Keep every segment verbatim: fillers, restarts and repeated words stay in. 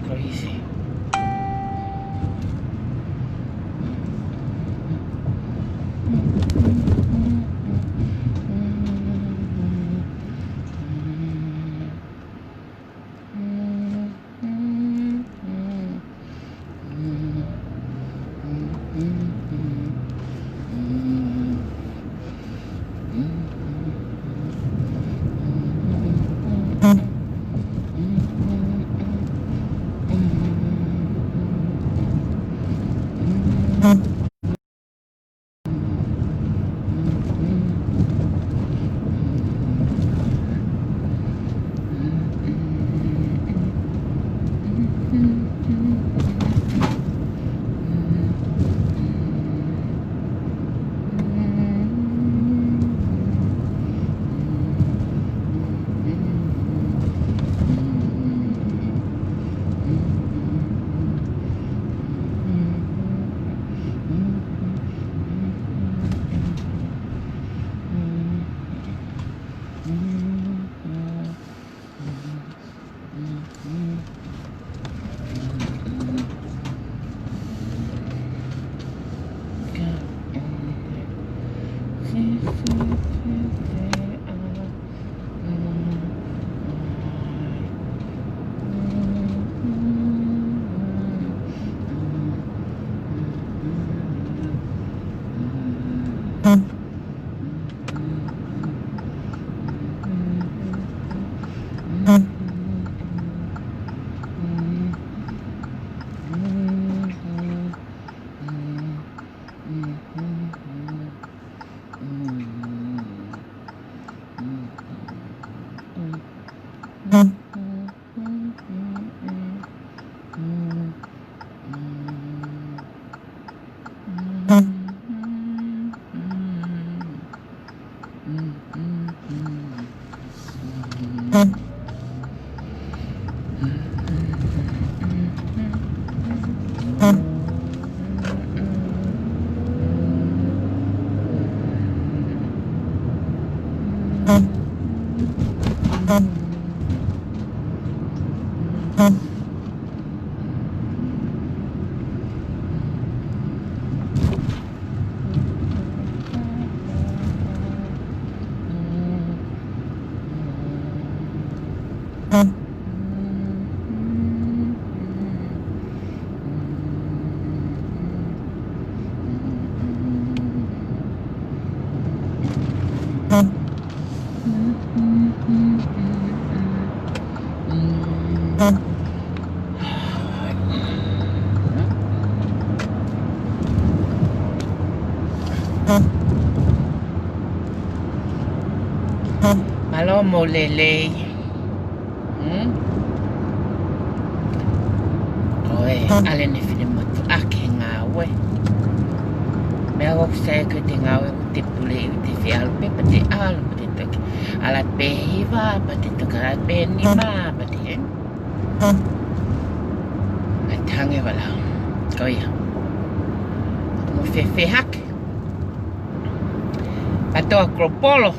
Crazy. Mālō mo lelei. Hmm? ʻOe, ʻalu ʻene finemotuʻa ki he ngāue. Meʻa ʻoku sai ko ʻete ngāue ʻoku te pule ʻi te fie ʻalu pē pea te ʻalu pea te toki. ʻAlu pē hiva pea te toki, ʻalu pē nima pea te, eh? Nge wala. Ko ia. Mo fefehake. Patoa Kolopolo.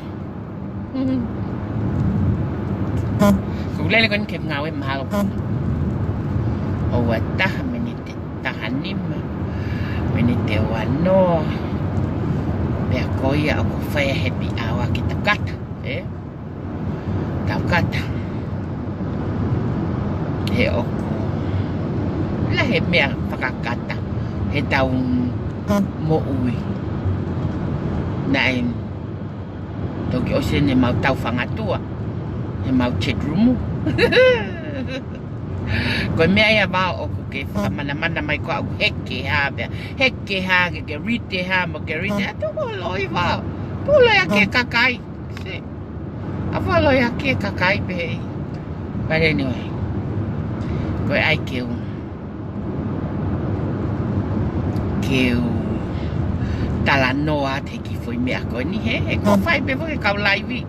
Ko e lele ko eni ke ngāue mahalo. ʻOua taha miniti taha nima. Miniti ua noa. Pea ko ia ʻoku fai ʻa e happy hour ki he taukata. ʻE? Taukata. He ʻoku lahi e meʻa fakakata he tau moʻui. Naʻe toki ʻosi eni ʻemau tau fangatua, ʻemau chat room. Ko e meʻa ia ʻoku ke fakamanamana mai ko au heke ha, pea heke ha, ke ke rite ha, mo ke rite ha, tuku loi vao. Tuku loi ake kakai. Se. ʻA fua loi ake kakai pē. But anyway. Ko e ʻai ke u. Ke u talanoa atu he kiʻi foʻi meʻa ko eni he, he ko fai pē foki kau laivi.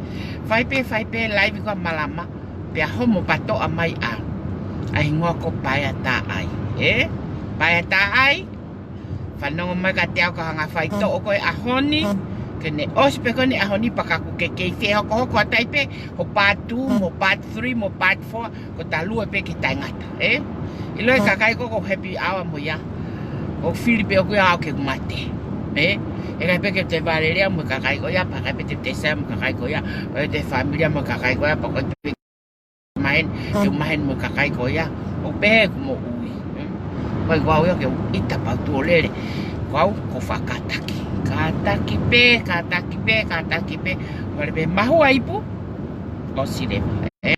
Fai pē, fai pē laivi ko Malama. Pea homo patoa mai ʻa. ʻA e hingoa ko Paea Taʻai. ʻE? Paea Taʻai. Fanongo mai kiate au ka hanga faitoʻo ko e ʻaho ni. Ke ne ʻosi pē ko eni ʻaho ni pea ka ʻoku ke kei fehokohoko atu ai pē. Ho part two, mo part three, mo part four. Ko ta lue pē ki taʻengata, ʻe? ʻIlo e kakai ko ʻoku happy hour mo ia. ʻOku fili pē ʻoku ia au ke mate. ʻE? ʻE ʻikai pē ke te vale lea mo e kakai ko ia, pea ʻikai pē te te sai mo e kakai ko ia. ʻE te familia mo e kakai ko ia, pea ko te maheni, ke maheni mo e kakai ko ia. ʻOku pehē ʻeku moʻui. Ko e ko au ia ke u ʻita pau tuʻo lele. Ko au ko fakataki. Kātaki pē, kātaki pē, kātaki pē. Vale pē mahua ipu. ʻOsi leva. ʻE?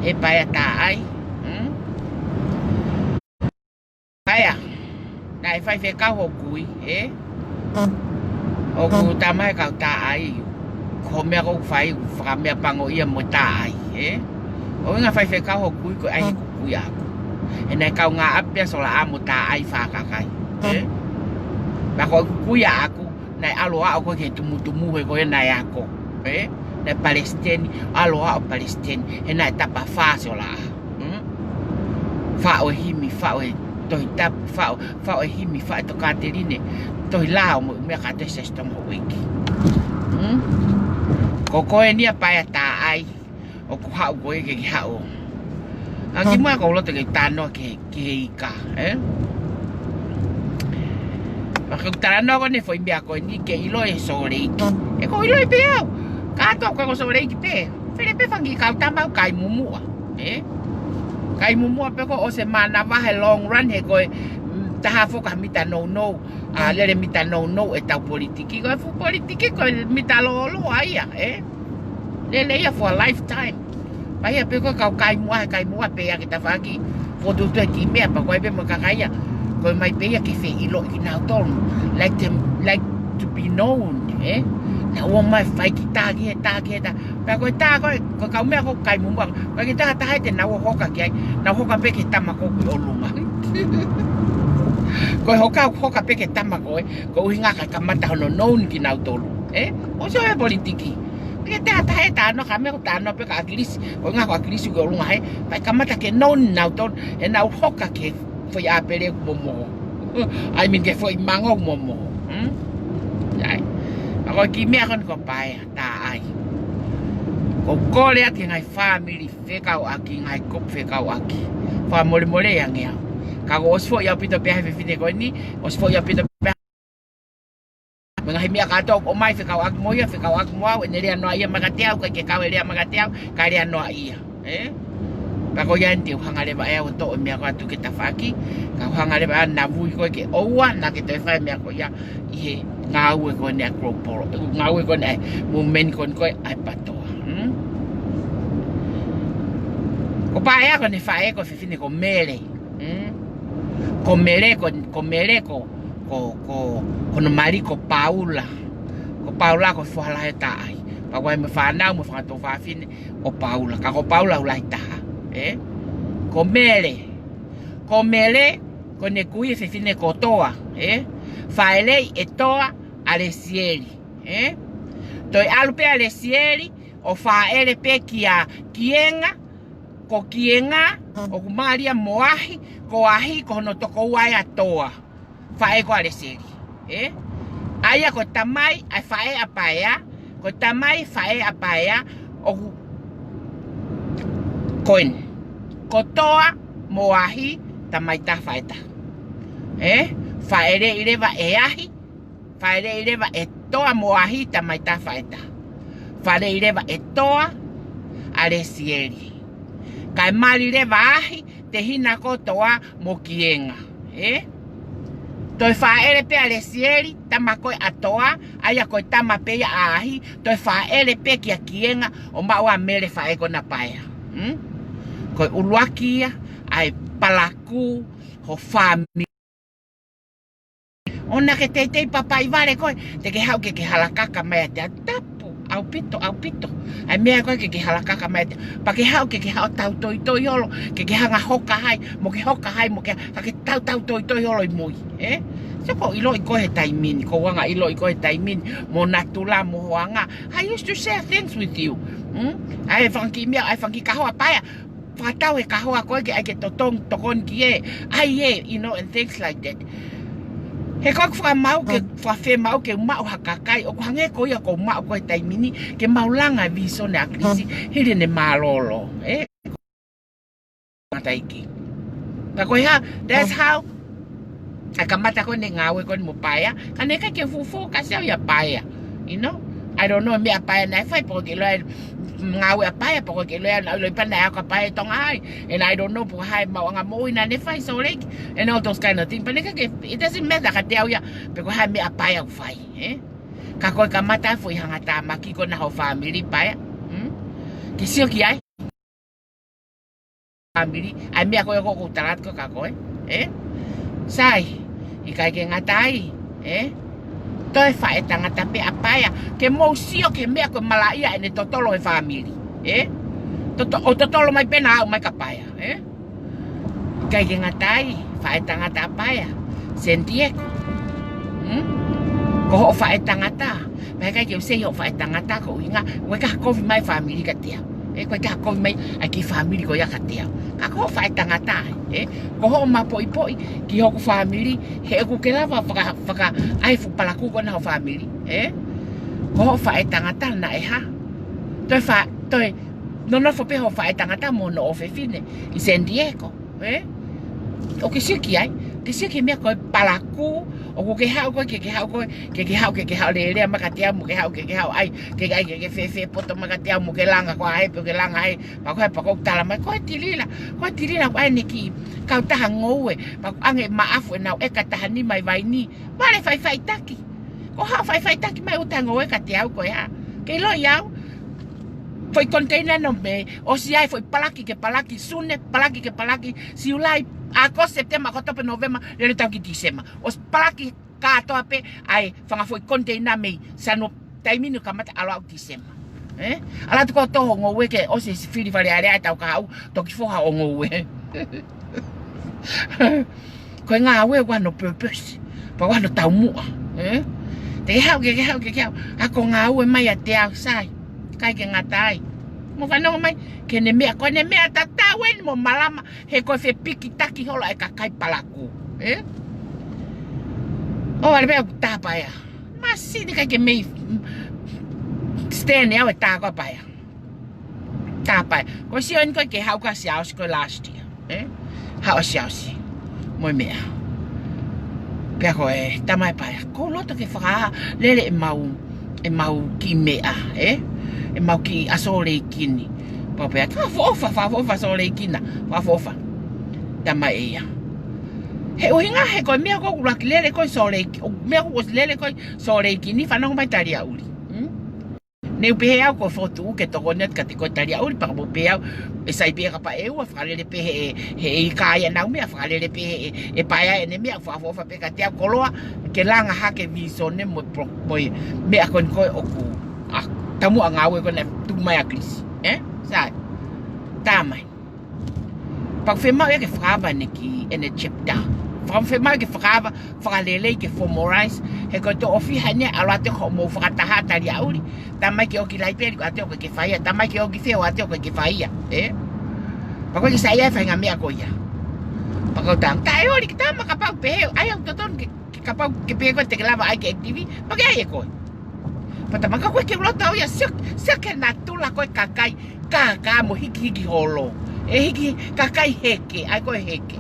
ʻE Paea Taʻai. Hmm? Paea. Naʻe faifekau hoku kui, ʻe? ʻOku tama he kau Taʻai. Ko e meʻa ko ʻeku fai, fakameʻapango ia mo Taʻai, ʻe? ʻO inga faifekau hoku kui ko e ʻai he kui ʻaʻaku. ʻE naʻe kau ngā apia sola ʻa mo Taʻai fakakai, ʻe? Pea ko ʻeku kui ʻaʻaku, naʻe ʻalu ʻo aʻu ko ē ki he tumutumu he ko ē naʻe ako. ʻE? Naʻe palesiteni, ʻalu ʻo aʻu palesiteni. He naʻe tapa fā sola ʻa. Hmm? Faʻo e himi, faʻo e tohi tapu, faʻo, faʻo e himi, faʻo e tokāteline. Tohi lao mo e meʻa kātoa he Siasi Tonga Houʻeiki. Hmm? Ko koe eni ʻa Paea Taʻai. ʻOku haʻu ko ē ke ke haʻu. ʻA ki muʻa ko u loto ke u talanoa ki he, ki he ika, ʻe? Pea ko u talanoa ko eni foʻi meʻa ko eni ke ʻilo e Sōleki. ʻE ko u ʻilo pē au. Kātoa ko e ko Sōleki pē. Fele pē fanga kiʻi kau tama ʻoku kai mumuʻa, ʻe? Kai mumuʻa pē ko ʻosi e mānava he long run he ko e, mm, taha foki ha mita nounou. ʻA lele mita nounou e tau politiki. Ko e fuʻu politiki ko e mita lōloa ia, ʻe? Lele ia for a lifetime. Pea ia pē ko e kau kai muʻa, kai muʻa pē ia ke tafaki. Fotu tu e kiʻi meʻa pea ko e pē mo e kakai ia. Ko e mai pē ia ke feʻiloʻi kinautolu. Like them, like to be known, ʻe? Naʻa ō mai fai ki tā ki he tā ki he tā. Pea ko e tā ko e, ko e kau meʻa ko e kai mumuʻa. Ko e ke tā tā he te naʻa ō hoka ki ai. Naʻa ō hoka pē ki he tama ko ē ʻi ʻolunga. Ko e hoka, hoka pē ki he tama ko ē. Ko e ʻuhinga ka kamata hono known kinautolu, ʻe? ʻOsi ʻo e politiki. Ke te ata he tā noa ka meʻa ko tā noa pē ka ʻAkilisi. Ko e ʻuhinga ko ʻAkilisi ʻoku ʻi ʻolunga he. Pea kamata ke known nautolu. ʻE naʻa ō hoka ki he foʻi ʻāpele ʻoku momoho. I mean ke foʻi mango ʻoku momoho. Hmm? ʻAi. Pea ko e kiʻi meʻa ko eni ko Paea Taʻai. Ko u kole atu ki he ngaahi fāmili fekauʻaki, ngaahi kopu fekauʻaki. Fakamolemole ange au. Ka ko u ʻosi foʻi ʻaupito pē he fefine ko eni, ʻosi foʻi ʻaupito pē. Mo e ngaahi meʻa kātoa ʻoku ʻomai fekauʻaki mo ia, fekauʻaki mo au, ʻene lea noa ia mai kiate au, ʻikai ke kau e lea mai kiate au, ka lea noa ia, ʻe? Pea ko ia eni te u hanga leva ʻe au ʻo toʻo e meʻa ko ē atu ki tafaʻaki, ka u hanga leva ʻa e navui ko ē ke ʻoua, naʻa ke toe fai e meʻa ko ia ʻi he ngāue ko eni ʻa e Kolopolo, ngāue ko eni ʻa e movement ko eni ko ē ʻa e patoa, hmm? Ko Paea ko ʻene faʻē ko e fefine ko Mele, hmm? Ko Mele ko, ko Mele ko, ko, ko, ko hono mali ko Paula. Ko Paula ko e foha lahi ʻo Taʻai. Pea ko e mo e fānau mo e fanga tuofāfine ʻo Paula. Ka ko Paula ʻoku lahi taha, ʻe? Ko Mele. Ko Mele, ko ʻene kui e fefine ko Toa, ʻe? Faʻelei ʻe Toa ʻa Lesieli, ʻe? Toe ʻalu pē ʻa Lesieli, ʻo fāʻele pē kia Kienga, Ko Kienga, ʻoku mālie mo Ahi, ko Ahi, ko hono tokoua ʻa Toa. Faʻē ko ʻAlesieli. Ē? ʻA ia ko e tamai, ʻa e faʻē ʻa Paea, ko e tamai faʻē ʻa Paea, ʻoku ko eni. Ko Toa mo Ahi, tamai taha faʻē taha. Ē? Faʻeleʻi leva ʻe Ahi, faʻeleʻi leva ʻe Toa mo Ahi tamai taha faʻē taha. Faʻeleʻi leva ʻe Toa ʻAlesieli. Kae mali leva Ahi, tehina ko Toa mo Kienga. Ē? Toe faʻele pē ʻAlesieli, tama ko ē ʻa Toa, ʻa ia ko e tama pē ia ʻa Ahi, toe faʻele pē kia Kienga, ʻo maʻu ʻa Mele faʻē ko ena Paea. Hmm? Ko e ʻuluaki ia, ʻa e palakū, ho fāmili. ʻOua naʻá ke teitei papaʻi vale koe, te ke haʻu ke ke halakaka mai ʻiate au, tapu, ʻaupito, ʻaupito. ʻA e meʻa ko ē ke ke halakaka mai ʻiate au, pea ke haʻu ke ke haʻu ʻo tautoitoi holo, ke ke hanga ʻo hoka hai, mo ke hoka hai, mo ke, ka ke tautau toitoi holo ʻi mui, ē? So ʻoku ou ʻiloʻi koe he taimi ni, ʻoku ou hanga ʻo ʻiloʻi koe he taimi ni, mo natula mo ho anga. I used to share things with you. Hmm? ʻA e fanga kiʻi meʻa, ʻa e fanga kiʻi kahoa Paea, fakatau he kahoa ko ē ke ʻai ke totong-, tokoni ki he, ʻai ē, you know, and things like that. He ko ʻeku fakamaau ke, fakafēmaʻu ke u maʻu ha kakai, ʻoku hangē ko ia ʻoku ou maʻu ko ē he taimi ni, ke mau langa e vīsone ʻa Kilisi, hili ʻene mālōlō. Ē? Mataiki. Ka ko e hā, that's how ʻa e kamata ko eni e ngāue ko eni mo Paea, ka naʻe ʻikai ke fuʻu focus au ia Paea. You know? I don't know, meʻa Paea naʻe fai, pe ko e kiʻi loea, ngāue ʻa Paea, pe ko e kiʻi loea, naʻe ʻiloʻi pē naʻe ako ʻa Paea ʻi Tonga ai. And I don't know, pe ko e hā e maʻuʻanga moʻui naʻá ne fai, Salt Lake, and all those kind of things. But naʻe ʻikai ke, it doesn't matter kiate au ia, pe ko e hā e meʻa Paea ʻoku fai, ē? Ka ko e kamata e foʻi hangatāmaki ko ena ho fāmili Paea. Hmm? Ke sio ki ai. Fāmili, ʻa e meʻa ko ē ʻoku ou tala atu kia koe, ē? Sai, ʻikai ke ngata ai, ē? Toe faʻētangata pē ʻa Paea, ke mou sio ki he meʻa ko e malaʻia ʻene totolo he fāmili, ē? Toto-, ʻo totolo mai pē naʻa aʻu mai kia Paea, ē? ʻIkai ke ngata ai, faʻētangata ʻa Paea, San Diego. Hmm? Ko hoʻo faʻētangata, pea ʻikai ke u sei hoʻo faʻētangata ko e ʻuhinga, ʻoku ʻikai ha kovi mai fāmili kiate au. Ē, ʻoku ʻikai ha kovi mai ʻa e kiʻi fāmili ko ia kiate au. Ka ko hoʻo faʻētangata, ē, ko hoʻo mapoʻipoʻi ki hoku fāmili, he ʻoku ke lava faka-, faka-, ʻai e fuʻu palakū ko ena ho fāmili, ē? Ko hoʻo faʻētangata naʻe hā. Toe fa-, toe nonofo pē hoʻo faʻētangata mo hono ʻofefine ʻi San Diego. Ē? ʻOku ke sio ki ai, ke sio ki he meʻa ko e palakū, ʻoku ke haʻu koe, ke ke haʻu koe, ke ke haʻu, ke ke haʻu lelea mai kiate au, mo ke haʻu, ke ke haʻu ʻai, ke ke ʻai, ke ke fēfē poto mai kiate au, mo ke langa ko ē he, pe ke langa he, pea ko e, pea ʻoku ou tala mai, ko e Tilila, ko e Tilila, ko e ʻene kiʻi kautaha ngoue, pea ʻoku ʻange maʻafu ʻenau ʻeka taha nima ʻi Vainī, vale faʻifaʻitaki. Ko haʻo faʻifaʻitaki mai ʻū taha ngoue kiate au ko e hā. Ke ʻiloʻi au, foʻi koniteina no me, ʻosi ai foʻi palaki ke palaki, Sune, palaki ke palaki, Siulai, ʻAokosi, Sepitema, ʻOkatopa, Nōvema, lele tau ki Tīsema. ʻOsi palaki kātoa pē ʻa e fanga foʻi koniteina mei Sanu-, taimi ni kamata ʻalu au Tīsema. Ē? ʻAlu atu koe ʻo toho ngoue ke ʻosi e sifili Fale Alea ʻa e tau kahaʻu, toki foha ʻo ngoue. Ko e ngāue ʻoku ʻi ai hono purpose, pea ʻoku ʻi ai hono taumuʻa, ē? Te ke haʻu, ke ke haʻu, ke ke haʻu, ako ngāue mai ʻiate au, Sai. ʻIkai ke ngata ai. Mou fanongo mai ki heʻene meʻa, ko ʻene meʻa tatau eni mo Malama, he ko e fepikitaki holo ʻa e kakai palakū, ē? ʻO ale pē ʻoku tā Paea. Māsini ʻikai ke mei, mm, stand ʻe au e tā ko ē ʻa Paea. Tā Paea. Ko e sio eni ko ē ke haʻu kia Siaosi ko ē last year, ē? Haʻu ʻa Siaosi mo e meʻa. Pea ko e tama ʻa Paea, ʻoku ou loto ke fakalele ʻemau, ʻemau kiʻi meʻa, ē? ʻEmau kiʻi ʻa Salt Lake ni. Pea u pehē, fakaʻofoʻofa, fakaʻofoʻofa Salt Lake na, fakaʻofoʻofa. Tama ʻe ia. He ʻuhinga he ko e meʻa ko ē ʻoku laki lele ko ē Salt Lake, ʻo meʻa ʻoku ʻosi lele ko ē Salt Lake ni, fanongo mai Taliaʻuli. Hmm? Ne u pehē au ko e fotu ke tokoni atu kiate koe Taliaʻuli, pea ka mou pehē au, ʻe sai pē kapau ʻe ua, fakalele pē he, he ʻikai ʻenau meʻa, fakalele pē he, ʻe Paea ʻene meʻa, fakaʻofoʻofa pē kiate au koloa, ke langa hake e vīsone mo e pro-, mo e meʻa ko eni ko ē ʻoku, ʻa, taumuʻa ngāue ko ē naʻe tuku mai ʻa Kilisi, ē? Sai. Tā mai. Pea ʻoku fiemaʻu ia ke fakaava ʻene kiʻi, ʻene chapter. Pea ʻoku fiemaʻu ke fakaava, fakalelei ke formalize. He ko e toʻo fiha eni ʻalu atu ko hoʻomou fakataha Taliaʻuli. Tā mai ke ʻoki laipeli ko ʻalu atu ʻoku ʻikai ke fai ia. Tā mai ke ʻoki fē ʻalu atu ʻoku ʻikai ke fai ia. Ē? Pea ko e kiʻi saiʻia e faʻahinga meʻa ko ia. Pea ko e tama, taʻeoli ke tama kapau pehē, ʻai au totonu ke, ke kapau ke pehē ko e te ke lava ʻai ke active, pea ke ʻai ʻe koe. Pea tama ka ko e ke loto au ia, sio, sio ki he natula ko e kakai, kākā mo hikihiki holo. ʻE hiki, kakai heke, ʻai ko e heke.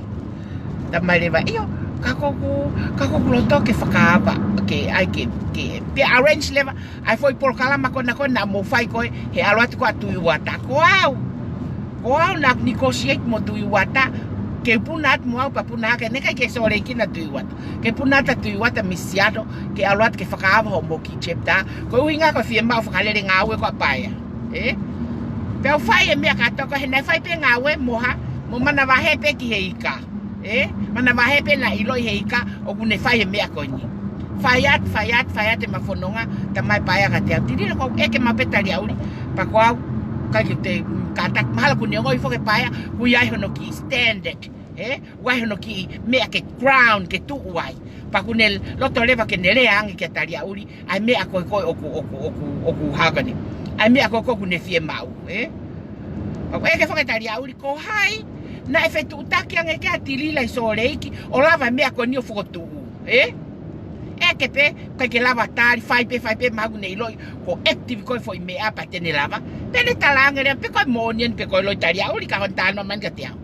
Tama leva, ʻio, ka ko ʻeku, ka ko ʻeku loto ke fakaava, ke, ʻai ke, ke, pea arrange leva, ʻai foʻi polokalama ko ena ko ena mo fai ko ē, he ʻalu atu ko ē ʻa Tuʻi Uata. Ko au. Ko au naʻa ku negotiate mo Tuʻi Uata, ke puna atu mo au pea puna hake, naʻe ʻikai ke Sōleki na Tuʻi Uata. Ke puna atu ʻa Tuʻi Uata mei Seattle, ke ʻalu atu ke fakaava hoʻomo kiʻi chapter. Ko e ʻuhinga ko e fiemaʻu fakalele ngāue ko ē ʻa Paea. Ē? Pea u fai e meʻa kātoa ko ē he naʻe fai pē ngāue mo ha, mo manavahē pē ki he ika. Ē? Manavahē pē naʻe ʻiloʻi he ika, ʻoku ne fai e meʻa ko eni. Fai atu, fai atu, fai atu ʻema fononga, talamai ʻe Paea kiate au. Tilila, ʻoku ou ʻeke maʻu pē Taliaʻuli, pea ko au, ʻikai ke te, mm, kātaki, mahalo kuo ne ongoʻi foki ʻe Paea, ʻoku ʻi ai hono kiʻi standard, ē? ʻOku ʻi ai hono kiʻi meʻa ke ground, ke tuʻu ai. Pea ʻoku ne loto leva ke ne lea ange kia Taliaʻuli, ʻa e meʻa ko ē ko ē ʻoku, ʻoku, ʻoku, ʻoku hangē ni. ʻA e meʻa ko ē ko ē ʻoku ne fiemaʻu, ē? Pea u ʻeke foki kia Taliaʻuli, ko hai naʻe fetuʻutaki ange kia Tilila ʻi Sōleki, ʻo lava e meʻa ko eni ʻo fokotuʻu, ē? ʻEke pē, ʻikai ke lava tali, fai pē, fai pē, mahalo kuo ne ʻiloʻi, ko e active ko ē foʻi meʻa pea te ne lava. Pea ne talaange leva, pe ko e moʻoni eni, pe ko e loi Taliaʻuli, ka ko ʻene talanoa mai kiate au.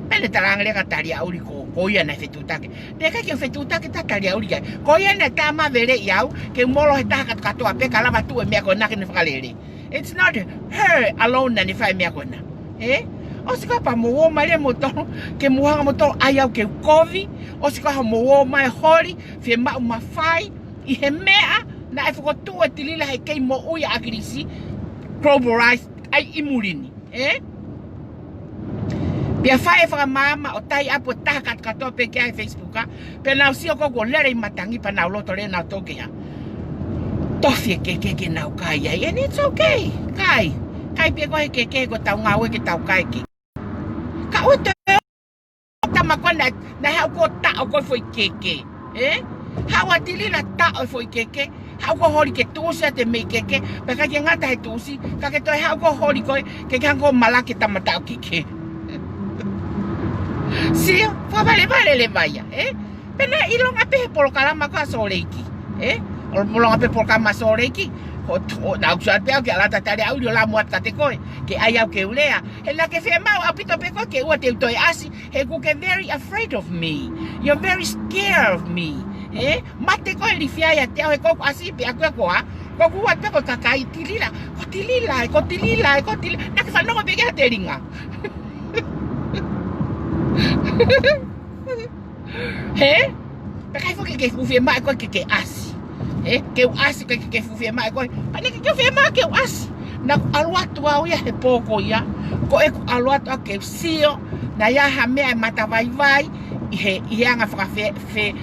Pea ne talaange leva kia Taliaʻuli ko, ko ia naʻe fetuʻutaki. Pea ʻikai ke fetuʻutaki ʻa Taliaʻuli ki ai. Ko ia naʻe tama vele ʻi au, ke molo he taha kātoa pē ka lava tuʻu e meʻa ko ena ke ne fakalele. It's not her alone naʻa ne fai e meʻa ko ena. Ē? ʻOsi ko ia pea mou ō mai leva moutolu, ke mou hanga moutolu ʻai au ke u kovi, ʻosi ko ia hoʻomou ō mai holi, fiemaʻu mafai, ʻi he meʻa, naʻe fokotuʻu ʻe Tilila he kei moʻui ʻa ʻAkilisi, globalize, ʻai ʻi muli ni. Ē? Pea fai e fakamaama ʻo taiʻapu e taha kātoa pē ki ai he Facebook, ā. Pea nau sio ko ē kuo lele ʻi matangi pea nau loto leva nautolu ke ʻā. Tofi e kēkē ke nau kai ai. And it's okay. Kai. Kai pē ko ē he kēkē ko ʻetau ngāue ke tau kai e kēkē. Ka ʻoua toe tama ko ē naʻe, naʻe haʻu ko ē ʻo taʻo ko ē foʻi kēkē. Ē? Haʻu ʻa Tilila ʻo taʻo e foʻi kēkē. Haʻu ko ē ʻo holi ke tuʻusi atu e meʻi kēkē. Pea ʻikai ke ngata he tuʻusi, ka ke toe haʻu ko ē ʻo holi ko ē, ke ke hanga ʻo malaki e tama taʻo kēkē. Sio, fakavalevale leva ia, ē? Pea naʻe ʻilonga pē he polokalama ko ē ʻa Sōleki, ē? ʻO ʻilonga pē polokalama Sōleki, ʻo, ʻo, naʻa ku sio atu pē au ke ʻalu atu ʻa Taliaʻuli ʻo lamu atu kiate koe, ke ʻai au ke u lea. He naʻa ke fiemaʻu ʻaupito pē koe ke ʻoua te u toe ʻasi, he ʻoku ke very afraid of me. You're very scared of me. Ē? Mate koe lifia ʻiate au he ko ʻeku ʻasi pē ʻaku ia ko ā. Ko ʻeku ʻoatu pē ko e kakai Tilila. Ko Tilila ē, ko Tilila ē, ko Tilila. Naʻa ke fanongo pē ki ai ʻa Telinga. Hē? Pea ʻikai foki ke fuʻu fiemaʻu koe ke ke ʻasi. Ē? Ke u ʻasi ke, ke, ke fuʻu fiemaʻu koe. Pea naʻe ʻikai ke u fiemaʻu ke u ʻasi. Naʻa ku ʻalu atu au ia he pō ko ia. Ko ʻeku ʻalu atu au ke u sio. Naʻe ʻi ai ha meʻa ʻe matavaivai. ʻI he, ʻi he anga fakafe, fe,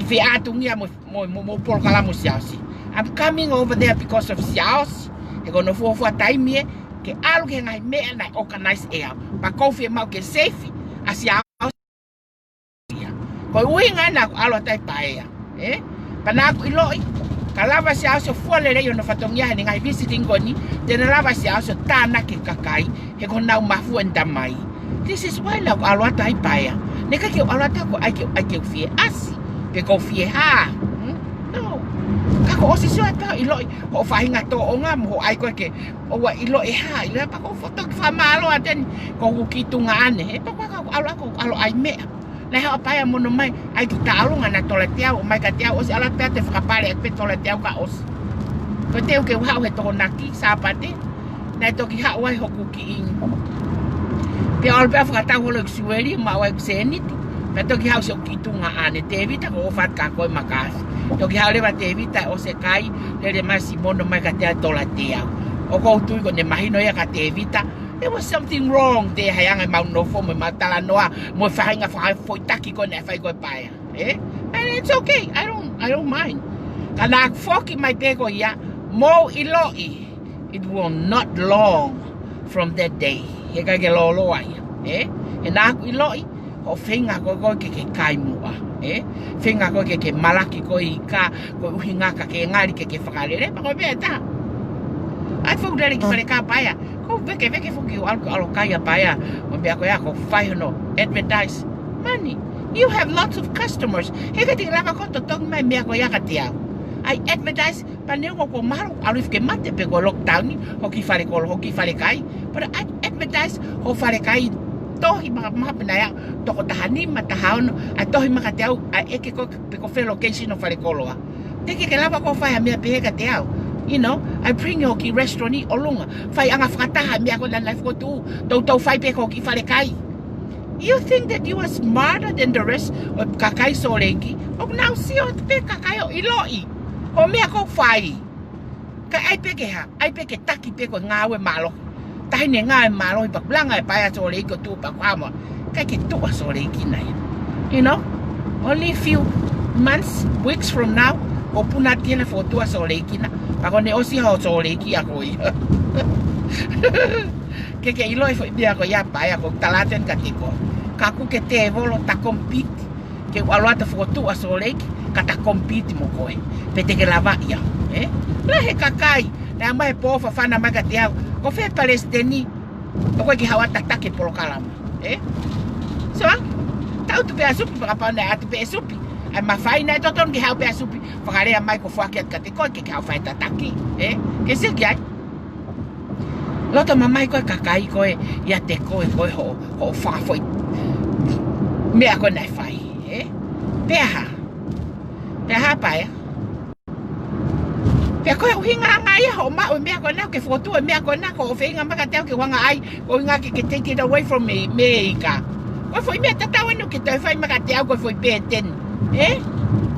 feʻātungia mo, mo, mo, mo polokalama mo Siaosi. I'm coming over there because of Siaosi. He ko hono fuofua taimi ē. Ke ʻalu ki he ngaahi meʻa naʻe organize ʻe au. Pea ʻoku ou fiemaʻu ke safe ʻa Siaosi. Ko e ʻuhinga naʻa ku ʻalu atu ai Paea. Ē? Pea naʻa ku ʻiloʻi, ka lava Siaosi ʻo fua lelei hono fatongia heʻene ngaahi visiting ko eni, te ne lava Siaosi ʻo tānaki e kakai, he ko honau mafu ʻene tamai. This is why naʻa ku ʻalu atu ai Paea. Naʻe ʻikai ke u ʻalu atu ko e ʻai ke, ʻai ke u fie ʻasi, pe ko u fie hā. Hmm? No. Ka kuo ʻosi sio atu ʻiloʻi, hoʻo faʻahinga tōʻonga mo hoʻo ʻai ko ē ke, ʻoua ʻiloʻi hā, ʻiloʻi pea ko u foki atu fakamālō atu eni, ko ʻeku kiʻi tuongaʻane. He pea ko ē ka u ʻalu atu, ʻalu ʻai meʻa. Naʻe haʻu ʻa Paea mo hono mai, ʻai ki taʻolunga naʻe tola teau, ʻomai kiate au, ʻosi ʻalu atu pē ʻo te fakapale atu pē tola teau ka ʻosi. Ko e teu ke u haʻu he Tokonaki, Sāpate, naʻe toki haʻu ai hoku kiʻi. Pea ʻalu pē ʻo fakatau holo ʻeku siueli, maʻu ai ʻeku sēniti. Pea toki haʻu siʻoku kiʻi tuongaʻane, Tēvita ko e ʻofa atu kia koe Makasi. Toki haʻu leva Tēvita ʻo ʻosi kai, lele mai Simono mai kiate au tola teau. ʻOku ou tui kuo ne mahino ia kia Tēvita. There was something wrong there, he anga ʻemau nofo mo ʻemau talanoa, mo e faʻahinga fakafoʻitaki ko ē naʻe fai ko ē ʻe Paea. Ē? And it's okay. I don't, I don't mind. Ka naʻa ku foki mai pē ko ia, mou ʻiloʻi. It will not long from that day. He ʻikai ke lōloa ia. Ē? He naʻa ku ʻiloʻi, hoʻo feinga ko ē ke, ke kai muʻa. Ē? Feinga ko ē ke, ke malaki ko ē ʻi he ika, ko e ʻuhinga ka ke ngali ke, ke fakalele, pea ko e pē ʻe taha. ʻAi foki lele ki fale kia Paea. Ko e vekeveke foki ʻo ʻalu, ʻalu kai ʻa Paea, ʻo meʻa ko ia ʻoku fai hono advertise. Mani, you have lots of customers. He ʻikai te ke lava koe ʻo totongi mai meʻa ko ia kiate au. ʻAi advertise, pea neongo kuo mahalo ʻalu hifo ke mate pe ko e lockdown, hoʻo kiʻi falekolo, hoʻo kiʻi falekai. But ʻai advertise hoʻo falekai, tohi maʻa, maʻa pē naʻa ia, toko taha nima, taha ono, ʻai tohi mai kiate au, ʻai ʻeke koe pe ko fē location hoʻo falekoloa. Teʻeki ke lava koe ʻo fai ha meʻa pehē kiate au. You know, ʻai bring hoʻo kiʻi restaurant ʻi ʻolunga. Fai anga fakataha meʻa ko ē naʻa nau fokotuʻu, toutou fai pē ko e kiʻi falekai. You think that you are smarter than the rest ʻo e kakai Sōleki? ʻOku nau sio atu pē kakai ʻo ʻiloʻi hoʻo meʻa ʻoku fai. Ka ʻai pē ke hā, ʻai pē ke taki pē ko e ngāue mālohi. Taʻahine ngāue mālohi, pea ʻoku langa ʻe Paea Sōleki ʻo tuʻu pea ʻoku hā mo ia. ʻIkai ke tuʻu ʻa Sōleki na ia. You know? Only few months, weeks from now, ʻoku puna atu ki hena fokotuʻu ʻa Sōleki na. Pea ko ʻene ʻosi hoʻo Sōleki ʻa koe ia. Ke ke ʻiloʻi foʻi meʻa ko ia Paea, ʻoku ou tala atu eni kiate koe. Ka ʻoku ke tēvolo, ta compete. Ke u ʻalu atu ʻo fokotuʻu ʻa Sōleki, ka ta compete mo koe. Pe te ke lava ia, ē? Lahi e kakai, naʻe ʻomai he pō ʻo fafana mai kiate au. Ko fē palesiteni, ʻoku ʻikai ke haʻu ʻo tataki e polokalama, ē? So, ta ʻoatu pē ʻa Supi, fakapau naʻe ʻoatu pē ʻe Supi. ʻAi mafai naʻe totonu ke haʻu pē ʻa Supi, fakalea mai ko e foaki atu kiate koe, ke ke haʻu ʻo fai e tataki, ē? Ke sio ki ai. Loto mamahi ko e kakai ko ē, ʻiate koe, ko e hoʻo, hoʻo fakafoʻi meʻa ko ē naʻe fai, ē? Pea hā? Pea hā Paea? Pea ko e ʻuhinga ange ia hoʻo maʻu e meʻa ko ena, ke fokotuʻu e meʻa ko ena, ko hoʻo feinga mai kiate au ke u hanga ʻai, ko e ʻuhinga ke, ke take it away from me, me ika. Ko e foʻi meʻa tatau eni ʻoku ke toe fai mai kiate au, ko e foʻi pēteni. Ē?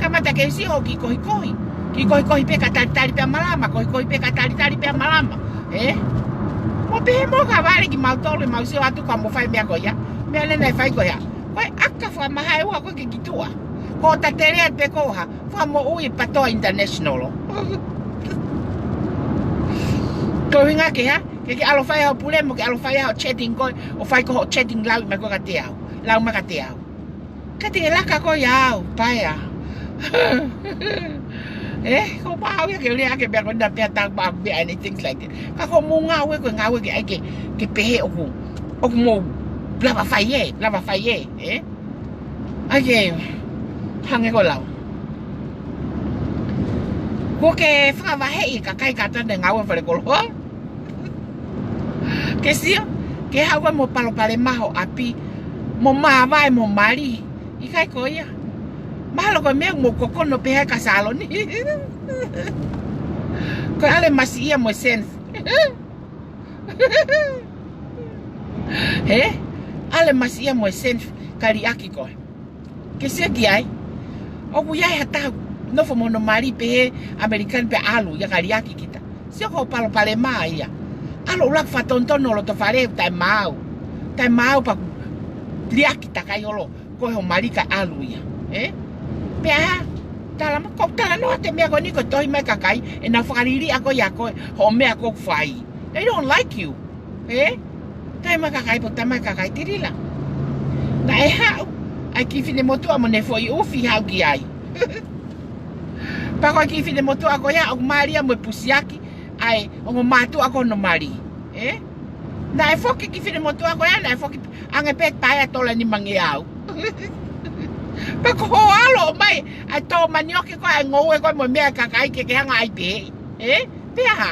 Kamata ke sio hoʻo kiʻi kohikohi. Kiʻi kohikohi pē ka talitali pē ʻa malama, kohikohi pē ka talitali pē ʻa malama. Ē? Mo pehē mo ka vale kimautolu ʻemau sio atu ka mo fai meʻa ko ia. Meʻa lena ʻe fai ko ia. Ko e ʻaka fakamahaeua ko ē ke ki tuʻa. Ko e tatele atu pē ko ha Fakamoʻui PATOA International. Ko e ʻuhinga ke hā? Ke ke ʻalu ʻo fai hoʻo pule mo ke ʻalu ʻo fai hoʻo chatting ko ē, ʻo fai ko hoʻo chatting lau mai ko ē kiate au. Lau mai kiate au. Ka te ke laka koe ia au, Paea. Ē, ko e maau ia ke u lea ʻaki e meʻa ko ena pea tau maau meʻa and things like that. Ka ko hoʻomo ngāue ko e ngāue ke ʻai ke, ke pehē ʻoku, ʻoku mou lava fai ē, lava fai ē, ē? ʻAi ke hangē ko e lau. Kuo ke fakavaheʻi e kakai kātoa naʻe ngāue falekoloa. Ke sio, ke haʻu koe mo palopalema ho ʻapi, mo māvae mo mali. ʻIkai ko ia. Mahalo ko e meʻa mo kokono pē hai ka saloni. Ko e ʻalu e masiʻia mo e sense. Hē? ʻAlu e masiʻia mo e sense ka liʻaki koe. Ke sio ki ai. ʻOku ʻi ai ha taha nofo mo hono mali pehē ʻAmelika ni pea ʻalu ia ka liʻaki kita. Sio ko e palopalema ia. ʻAlu ʻo ʻuluaki fakatonutonu ʻo loto fale taʻemaau. Taʻemaau pea liʻaki takai holo. Ko e hoʻo mali ka ʻalu ia. Ē? Pea hā? Tala mo, ko e talanoa atu e meʻa ko eni ko e tohi mai kakai, ʻenau fakaliliʻa koe ia ko e hoʻo meʻa ʻoku fai. They don't like you. Ē? Taimi ʻa e kakai pō, taimi ʻa e kakai tilila. Naʻe haʻu ʻa e kiʻi finemotuʻa mo ʻene foʻi ʻufi haʻu ki ai. Pea ko e kiʻi finemotuʻa ko ia, ʻoku mali ia mo e pusiaki, ʻa e ongo mātuʻa ko hono mali. Ē? Naʻe foki kiʻi finemotuʻa ko ia, naʻe foki ange pē Paea tola nimangeau. Pea ko hoʻo ʻalu ʻo ʻomai ʻa e tō manioke ko ē, ʻa e ngoue ko ē mo e meʻa kakai ke ke hanga ʻai pē. Ē? Pea hā?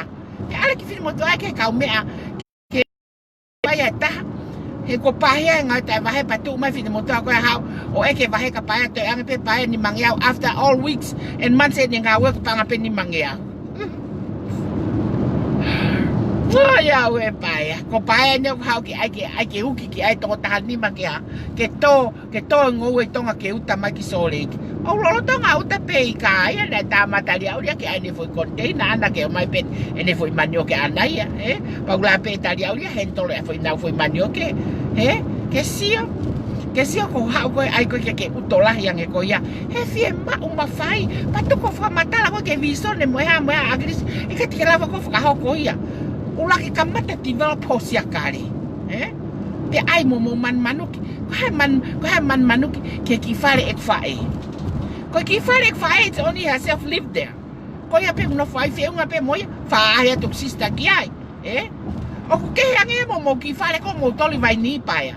Ke ʻalu e kiʻi finemotuʻa ki he kaumeʻa, ke fai ʻa e taha. He kuo pahia e ngāue taʻevahe pea tuʻu mai e finemotuʻa ko ē haʻu ʻo ʻeke e vahe kia Paea, toe ange pē Paea nimangeau after all weeks and months ʻene ngāue kuo paʻanga pē nimangeau. Ko ia ʻoe Paea. Ko Paea eni ʻoku haʻu ke ʻai ke, ʻai ke uki ke ʻai toko taha nima ke hā, ke tō, ke tō e ngoue ʻi Tonga ke uta mai ki Sōleki. ʻOku lolotonga uta pē ʻi kā ia, naʻe tā mai Taliʻaulia ke ʻai ʻene foʻi container ʻana ke ʻomai pē ʻene foʻi manioke ʻana ia, ē? Pea ʻoku lava pē Taliʻaulia ʻo handle e foʻi, ʻenau foʻi manioke, ē? Ke sio, ke sio ko e haʻu ko ē ʻai ko ē ke, ke uto lahi ange ko ia. He fiemaʻu mafai, pea tuku ʻo fakamatala ko ē ki he visone mo e hā, mo e hā, ʻa ʻAkilisi, ʻikai te ke lava koe ʻo fakahoko ia. ʻUluaki kamata develop ho siakale, ē? Pea ʻai mo hoʻomou manumanuki. Ko e hā e man-, ko e hā e manumanuki ki he kiʻi fale ʻeku faʻē? Ko e kiʻi fale ʻeku faʻē, it's only herself live there. Ko ia pē ʻoku nofo ai, feʻunga pē mo ia, faʻahi atu ʻeku sister ki ai, ē? ʻOku kehe ange mo mou kiʻi fale ko mou toli vaini paea.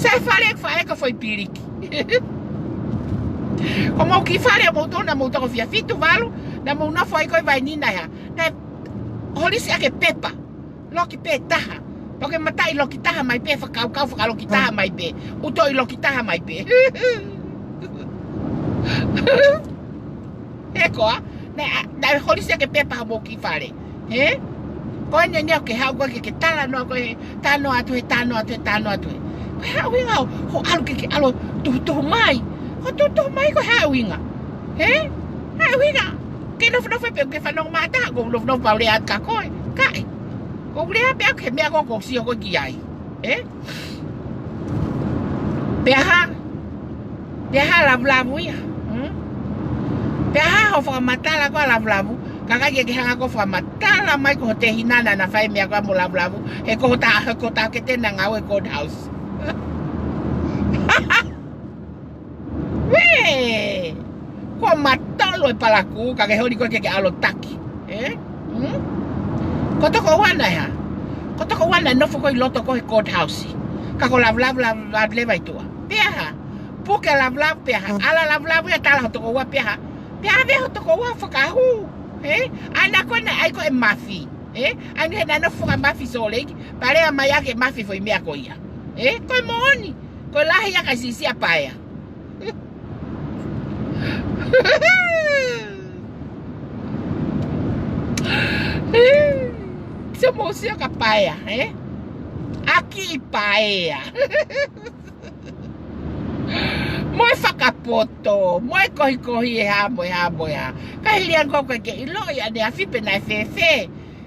Sai fale ʻeku faʻē ko foʻi piliki. Ko mou kiʻi fale ʻo mou tona mou toko fia fitu valu, naʻa mou nofo ai ko e vaini naʻe hā. Naʻe holisi ake pepa. Loki pē taha. Pau ke mataʻi loki taha mai pē, fakakaukau fakaloki taha mai pē. ʻUtoʻi loki taha mai pē. He koa, naʻe, naʻe holisi ake pepa ha mou kiʻi fale. He? Ko eni eni au ke haʻu ko ē ke, ke talanoa ko ē, talanoa atu he, talanoa atu he, talanoa atu he. Ko e hā ʻuhinga ʻo, ʻo ʻalu ke, ke ʻalu tuhutuhu mai. Ko e tuhutuhu mai ko e hā ʻuhinga. He? Hā ʻuhinga. Ke nofonofo pē ke fanongo mai taha, ko nofonofo pau lea atu kia koe. Kae. Ko e lea pē ʻaku he meʻa ko ē ʻoku ou sio ko ē ki ai. He? Pea hā? Pea hā lavulavu ia? Hmm? Pea hā hoʻo fakamatala ko ē lavulavu? Ka ʻikai ke ke hanga ko ē fakamatala mai ko ho tehina naʻa na fai meʻa ko ē mo lavulavu. He ko hota, he ko hota ke te na ngāue courthouse. Wē! Ko matalo e palakū, ka ke holi ko ē ke ke ʻalu ʻo taki. Ē? Hmm? Ko tokoua naʻe hā? Ko tokoua naʻe nofo ko ē ʻi loto ko ē he courthouse. Ka ko lavulavu, lavulavu leva ʻi tuʻa. Pea hā? Puke lavulavu pea hā? ʻAlu lavulavu ia tala ho tokoua pea hā? Pea ʻave ho tokoua fakahū. Ē? ʻAna ko ē naʻe ʻai ko ē mafi. Ē? ʻAna he naʻe nofo fakamafi Sōleki. Pea lea mai ake mafi foʻi meʻa ko ia. Ē? Ko e moʻoni. Ko e lahi ia ka sisia paea. Sio mou sio ka paea, ē? ʻAki paea. Mo e fakapoto, mo e kohikohi e hā, mo e hā, mo e hā. Ka hili ange ko ē ke ʻiloʻi ʻaneafi pe naʻe fēfē.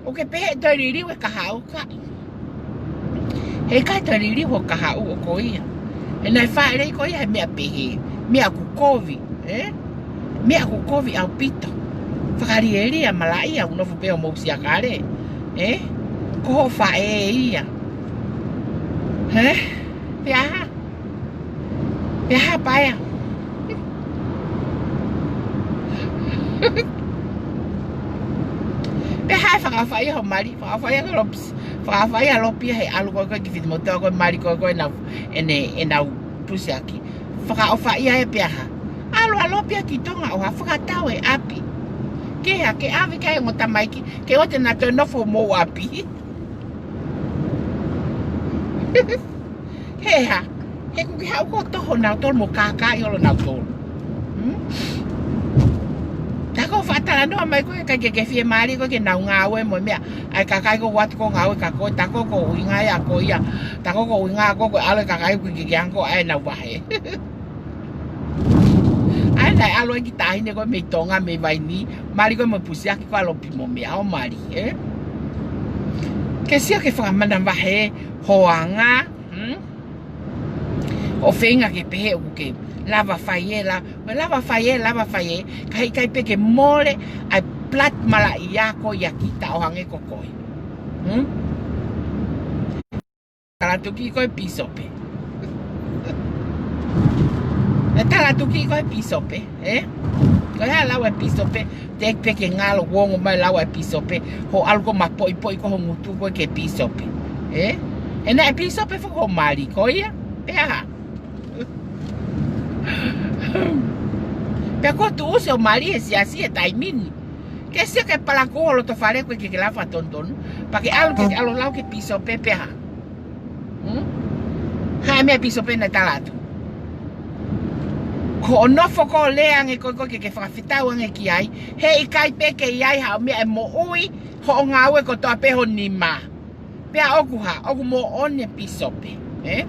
ʻOku ke pehē toe liliu e kahaʻu ka. He ʻikai toe liliu ho kahaʻu ʻo ko ia. He naʻe fāʻeleʻi ko ia he meʻa pehē. Meʻa ʻoku kovi, ē? Meʻa ʻoku kovi ʻaupito. Fakalielia malaʻia ʻoku nofo pē ʻo mou siakale. Ē? Ko hoʻo faʻē ia. Ē? Pea hā? Pea hā paea? Pea hā e fakaʻofaʻia ho mali, fakaʻofaʻia ko Lopi, fakaʻofaʻia Lopi he ʻalu ko ē ko ē ki Fitimotoa ko e mali ko ē ko ē ʻenau, ʻene, ʻenau pusiaki. Fakaʻofaʻia ē pea hā? ʻAlu ʻa Lopi ia ki Tonga ʻo hā fakatau e ʻapi. Ke hā ke ʻave ki ai ongo tamaiki, ke ʻoua te na toe nofo homou ʻapi. He hā, he ʻoku ke haʻu ko ē ʻo toho nautolu mo kākaaʻi holo nautolu. Hmm? Tā ko e fakatalanoa mai ko ē ʻikai ke ke fiemālie ko ē ke nau ngāue mo e meʻa. ʻAi kakai ko ē ʻoatu ko ē ngāue kia koe, tā ko ē ko e ʻuhinga ia ko ia. Tā ko ē ko e ʻuhinga ko ē ko e ʻalu e kakai ʻoku ʻikai ke ke ange ko ē ʻai ʻenau vahe. ʻAi naʻe ʻalu ai ki taʻahine ko ē mei Tonga, mei Vaini, mali ko ē mo e pusiaki ko ē ʻa Lopi mo meʻa ʻo mali, ē? Ke sio ke fakamanavahē ho anga, hmm? ʻO feinga ke pehē ʻoku ke lava fai ē, la-, ʻo lava fai ē, lava fai ē, ka heʻikai pē ke mole ʻa e blood malaʻia ko ia kita ʻo hangē ko koe. Hmm? Talatuki ko e pīsope. E talatuki ko e pīsope, ē? Ko e hā lau e pīsope, te pē ke ngalo uongo mai lau e pīsope, ho ʻalu ko ē mapoʻipoʻi ko ho ngutu ko ē ke pīsope. Ē? He naʻe pīsope foki ho mali ko ia, pea hā? Pea ko e tuʻusi ho mali he siasi he taimi ni. Ke sio ke palakū ho loto fale ko ē ke ke lava tonutonu. Pea ke ʻalu ke ke ʻalu lau ke pīsope pea hā? Hmm? Hā e meʻa pīsope naʻe tala atu? Ko hoʻo nofo ko ē ʻo lea ange ko ē ko ē ke ke fakafetau ange ki ai. Heʻikai pē ke ʻi ai haʻo meʻa ʻe moʻui hoʻo ngāue kotoa pē ho nima. Pea ʻoku hā, ʻoku moʻoni e pīsope, ē?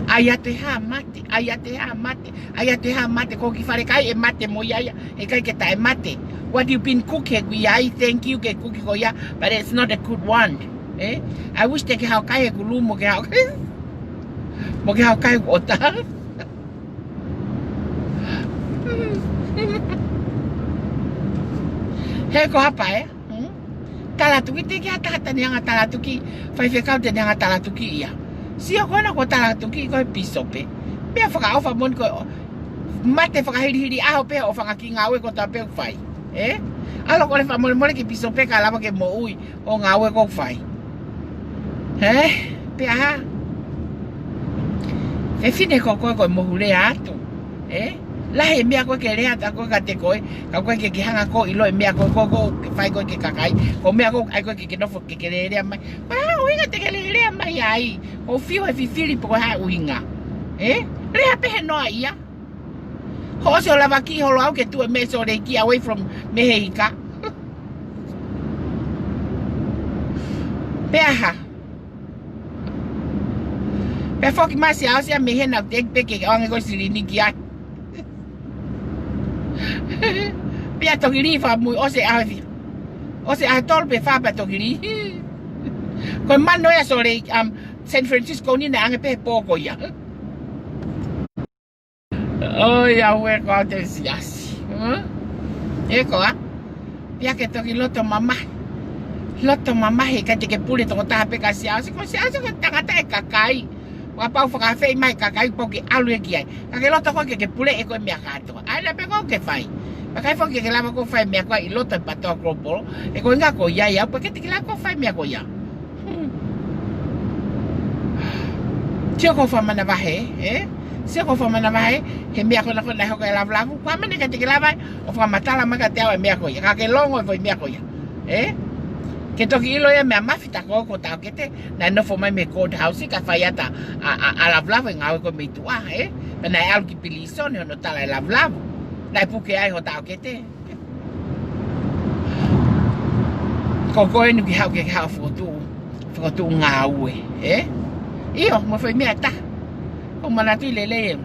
ʻAi atu e hā mate, ʻai atu e hā mate, ʻai atu e hā mate, ko e kiʻi fale kai ʻe mate mo ia ia, heʻikai ke taʻe mate. What you been cook he kui ai, thank you ke kuki ko ia, but it's not a good one, ē? I wish te ke hao kai he kulu mo ke hao, mo ke hao kai ʻoku ʻota. He ko hapa, ē? Hmm? Talatuki te ke hata hata ni anga talatuki, faifekau te ne anga talatuki ia. Sio ko ena ko e talatuki ko e pīsope. Pea fakaʻofa moʻoni ko e mate fakahilihili ʻaho pē ʻo fanga kiʻi ngāue kotoa pē ʻoku fai. Ē? ʻAlu ʻo kole fakamolemole ki he pīsope kae lava ke moʻui ʻo ngāue ʻoku fai. Hē? Pea hā? Fefine ko koe ko e mohu lea atu. Ē? Lahi e meʻa ko ē ke lea atu ʻa koe kiate koe, ka ʻoku ʻikai ke ke hanga ʻo ʻilo e meʻa ko ē ʻoku ke fai ko ē ki he kakai, ko e meʻa ko ē ʻoku ʻai ko ē ke ke nofo ke ke lelea mai. Ko e hā e ʻuhinga te ke lelea mai ai? Ko e fiu he fifili pe ko e hā e ʻuhinga? Ē? Lea pē he noa ia. Hoʻo ʻosi ʻo lavakiʻi holo au ke tuʻu e meʻa Sōleki away from mei he ika. Pea hā? Pea foki mai Siaosi ia mei hena ʻoku teʻeki pē ke ʻoange ko e silini ki ai. Pea toki lī fakamui ʻosi ʻaho e fiha. ʻOsi ʻaho e tolu pe fā pea toki lī. Ko e mano ia Sōleki, um, San Francisco ni naʻe ʻange pē he pō ko ia. ʻOi, ʻauē, ko au te Siaosi. Hā? Ē ko ā. Pea ke toki loto mamahi. Loto mamahi, ʻikai te ke pule toko taha pē kia Siaosi. Ko Siaosi ko e tangata e kakai. Kapau fakaafeʻi mai e kakai, pau ke ʻalu ē ki ai. Ka ke loto koe ke ke pule ē ko e meʻa kātoa. ʻAi la pē ko ē ke fai. Pea ʻikai foki ke ke lava ko ē ʻo fai e meʻa ko ē ʻi loto he PTOA Global. Ē ko e ʻuhinga ko ia ia, pea ʻikai te ke lava ko ē ʻo fai e meʻa ko ia. Sio ko e fakamanavahē, ē? Sio ko e fakamanavahē, he meʻa ko ena ko ē naʻe hoko ʻi Lavulavu, ko e hā e meʻa naʻe ʻikai te ke lava ai ʻo fakamatala mai kiate au e meʻa ko ia, ka ke longo e foʻi meʻa ko ia, ē? Ke toki ʻilo ia mei he mafita ko ē ko e taʻokete, naʻe nofo mai mei he courthouse, kae fai atu ʻa, ʻa, ʻa Lavulavu e ngāue ko ē mei tuʻa, ē? Pea naʻe ʻalu ki pilīsone hono tala ʻe Lavulavu, naʻe puke ai ho taʻokete. Ko koe eni ke haʻu ke haʻu ʻo fokotuʻu, fokotuʻu ngāue, ē? ʻIo, mo e foʻi meʻa ʻe taha. ʻOku ou manatuʻi lelei ē.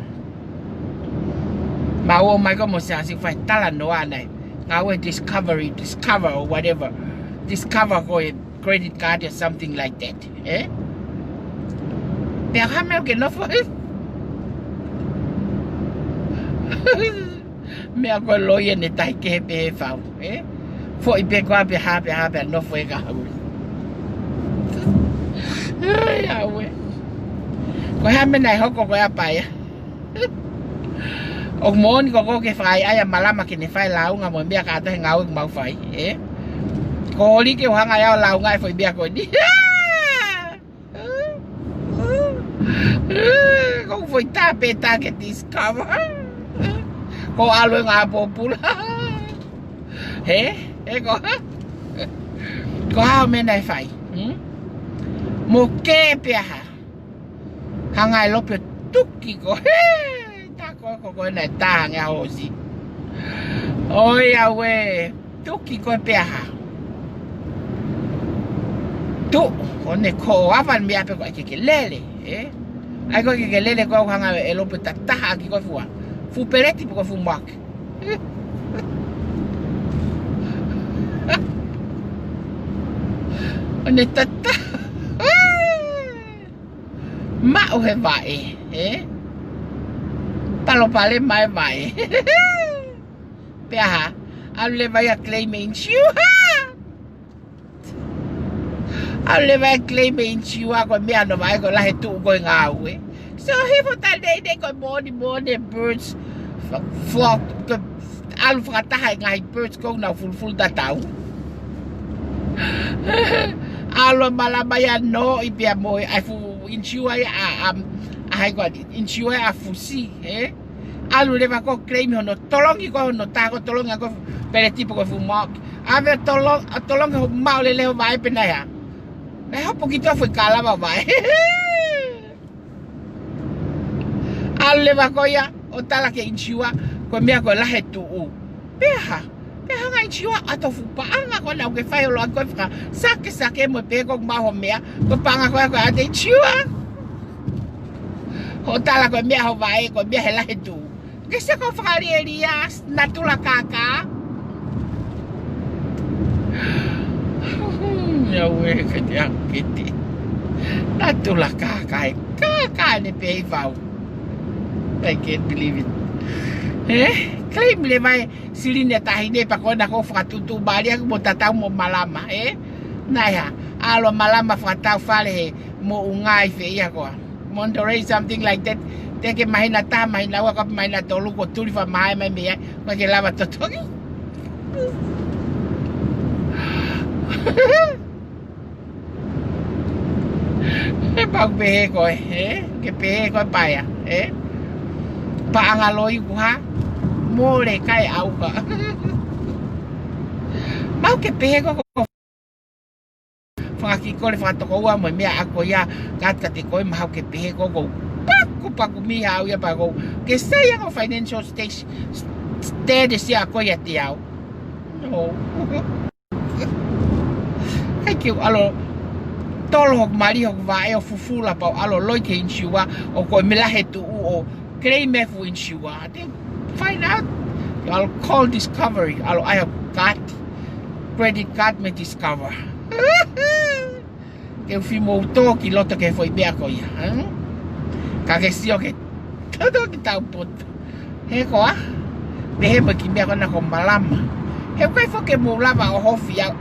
Mou ō mai ko ē mo Siaosi ʻo fai e talanoa ʻanai. Ngāue discovery, discover or whatever. Discover ko e credit card or something like that, ē? Pea hā e meʻa ʻoku ke nofo ai? Meʻa ko e loi ʻene tahi kehe pē he fau, ē? Foʻi pē ko ā pea hā, pea hā, pea nofo ē ka hau. ʻAi, ʻauē. Ko e hā e meʻa naʻe hoko ko ē ʻa Paea? ʻOku moʻoni ko ē ke fai ai ʻa Malama ke ne fai e lāunga mo e meʻa kātoa he ngāue ʻoku mau fai, ē? Ko e holi ke u hanga ʻe au ʻo lāunga e foʻi meʻa ko eni. Ko e foʻi tā pē tā ke discover. Ko e ʻalu e ngaahi pōpula. Hē? Ē ko. Ko e hā e meʻa naʻe fai? Hmm? Mo ke pea hā? Hanga ʻe Lope ʻo tuki ko ē. Hē! Tā ko ē ko ē naʻe tā ange ʻa hosi. ʻOi, ʻauē. Tuki ko ē pea hā? Tuʻu, ʻo ne ko ava meʻa pē ko ē ke ke lele, ē? ʻAi ko ē ke ke lele ko ē ʻo hanga ʻe Lope ʻo tataha ʻaki ko ē e fuʻu, fuʻu peleti pe ko e fuʻu maki. ʻO ne tataha. Maʻu he vaʻe, ē? Palopalema e vaʻe. Pea hā, ʻalu leva ia ʻo claim e insurance. ʻAlu leva ia ʻo claim e insurance ko e meʻa hono vaʻe ko e lahi e tuʻu ko ē e ngāue. So hifo taʻe nei nei ko e moʻoni moʻoni e birds. Fa-, fa-, ko e ʻalu fakataha e ngaahi birds ko ē ʻoku nau fulufulu tatau. ʻAlu ʻa Malama ia ʻo noiʻi pea mo e ʻai fuʻu insurance ʻa, ʻa, ʻa hai ko ā, insurance ʻa Fusi, ē? ʻAlu leva ko ē ʻo claim hono tolongi ko ē hono tā ko ē tolongi ko ē peleti pe ko e fuʻu maki. ʻAve tolong-, ʻa tolongi hoʻo maʻu lelei ho vaʻe pē naʻe hā. Naʻe hopo ki tuʻa foʻi kalava vaʻe. ʻAlu leva ko ia ʻo tala ki he insurance, ko e meʻa ko e lahi e tuʻu. Pea hā, pea hanga ʻe he insurance ʻo ʻoatu e fuʻu paʻanga ko ena ʻoku ke fai holo ʻaki ko ē fakasakesake mo e pehē ko ē ʻoku maʻu hoʻo meʻa, ko e paʻanga ko ē ʻoku ʻoatu ʻe he insurance. Hoʻo tala ko e meʻa ho vaʻe, ko e meʻa he lahi e tuʻu. Ke sio ko e fakalielia, natula kākā. ʻAuē, ka te akete. Natula kākā, e kākā ʻene pehē ʻi fau. I can't believe it. Ē? Claim leva e silini ʻa e taʻahine pea ko ena ko e fakatuʻutuʻu mālie ʻaku mo tatau mo Malama, ē? Naʻe hā, ʻalu ʻa Malama fakatau fale he moʻunga ʻi fē ia ko ā. Monterey, something like that. Teʻeki ke māhina taha, māhina ua, kae pē māhina tolu kuo tuli fakamahae mai mei ai, ʻikai ke lava totongi. He pau pehē koe, ē? Ke pehē koe paea, ē? Paʻanga loi kuo hā? Mole kai au ka. Mau ke pehē koe ko fanga kiʻi kole fakatokoua mo e meʻa ako ia, kātaki koe mahau ke pehē koe ko paku paku miha au ia pa ko. Ke sai ango financial stage, status ia ko ia te au. No. Kai ke u ʻalu tolo hoku mali hoku vaʻe ʻo fufula pau ʻalu loi ke insure ʻo ko e mela he tuʻu ʻo claim e fuʻu insure. Te find out. ʻAlu call Discovery. ʻAlu ʻai hoku card. Credit card mei Discover. Ke u fimou tō ki loto ke foʻi meʻa ko ia, ē? Ka ke sio ke toto ki tau poto. He koa, pehē mo e kiʻi meʻa ko ena ko Malama. He ʻoku ʻikai foki ke mou lava ʻo ʻohofi au.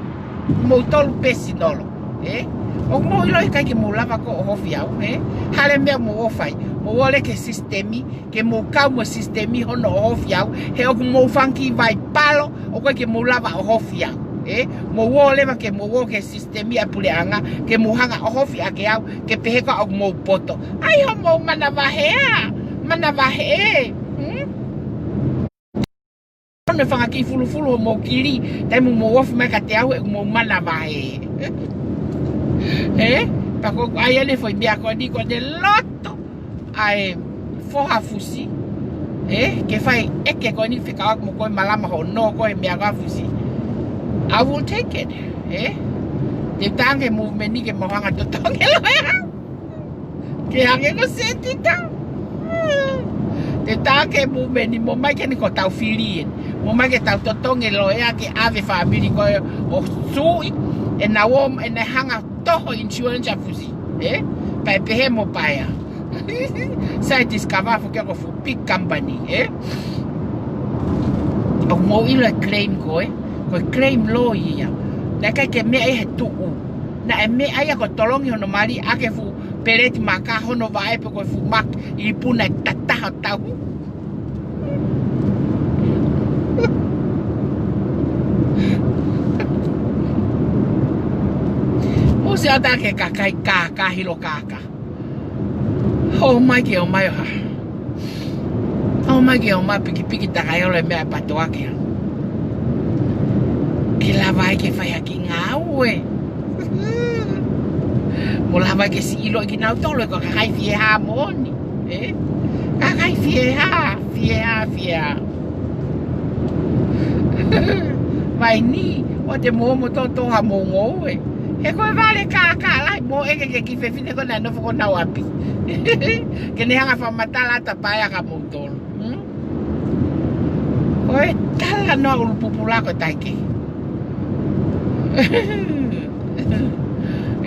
Mou tolu pēsinolo, ē? ʻOku mou ʻilo ʻikai ke mou lava ko ʻohofi au, ē? Hale meʻa mou ō fai. Mou ō leva ki he sisitemi, ke mou kau mo e sisitemi hono ʻohofi au. He ʻoku mou fanga kiʻi vai palo, ʻoku ʻikai ke mou lava ʻo ʻohofi au, ē? Mou ō leva ke mou ō ki he sisitemi ʻa e puleʻanga, ke mou hanga ʻo ʻohofi ʻaki au, ke pehē ko ʻoku mou poto. ʻAi hoʻomou manavahē ā, manavahē, hmm? Hono fanga kiʻi fulufulu hoʻomou kili, taimi mou ō fai mai kiate au ʻoku mou manavahē. Ē? Pea ko ʻai ʻene foʻi meʻa ko eni ko ʻene loto ʻa e foha fusi. Ē? Ke fai ʻeke ko eni fekauʻaki mo koe Malama hoʻo nō ko e meʻa ko ē fusi. I will take it. Ē? Te u tange mou meni ke mau hanga totongi loea. Ke hangē ko Setita. Te u tange mou meni mo mai ke ni ko tau fili ē. Mo mai ke tau totongi loea ke ʻave fāmili ko ē ʻo sui. ʻE nau ō, ʻe nau hanga toho insurance ʻa fusi. Ē? Pea pehē mo paea. Sai Discover foki ko e fuʻu big company, ē? ʻOku mou ʻilo e claim ko ē, ko e claim loi ia. Naʻe ʻikai ke meʻa ia he tuʻu. Naʻe meʻa ia ko e tolongi hono mali ʻaki e fuʻu peleti maka hono vaʻe pe ko e fuʻu maka ʻi puna e tataha tau. Mou sio atu ki he kakai kākā hilo kākā. ʻOmai ke ʻomai ʻo hā. ʻOmai ke ʻomai pikipiki takai ʻo le meʻa patoa ke. Ke lava ai ke fai ha kiʻi ngāue. Mo lava ai ke siʻi ʻilo ʻe kinautolu ē ko e kakai fiehā moʻoni. Ē? Kakai fiehā, fiehā, fiehā. Vai ni, ʻoua te mou ō mo toto ha mou ngoue. He ko e vale kākā lahi mo e ke ke kiʻi fefine ko ena ʻe nofo ko ena ʻo ʻapi. Ke ne hanga fakamatala atu paea kia moutolu. Hmm? Ko e talanoa ʻulu pupula ko e taike.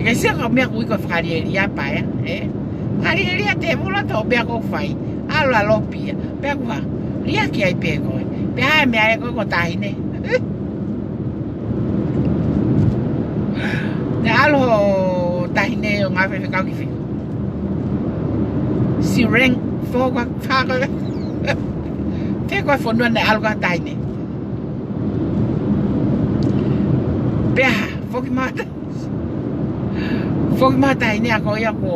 Ke sio ko e meʻa ʻoku ui ko e fakalielia paea, ē? Fakalielia tēvolo tō meʻa ʻoku fai. ʻAlu ʻa lopi ia. Pea kuo hā. Liʻaki ai pē koe. Pea ʻai meʻa ē ko e ko e taʻahine. Naʻe ʻalu ho taʻahine ʻo ngāue fekau ki fē. Sireng fō ko e fā ko e. Te ko e fonua naʻe ʻalu ko e taʻahine. Pea hā, foki mai. Foki mai taʻahine ʻa ko ia ko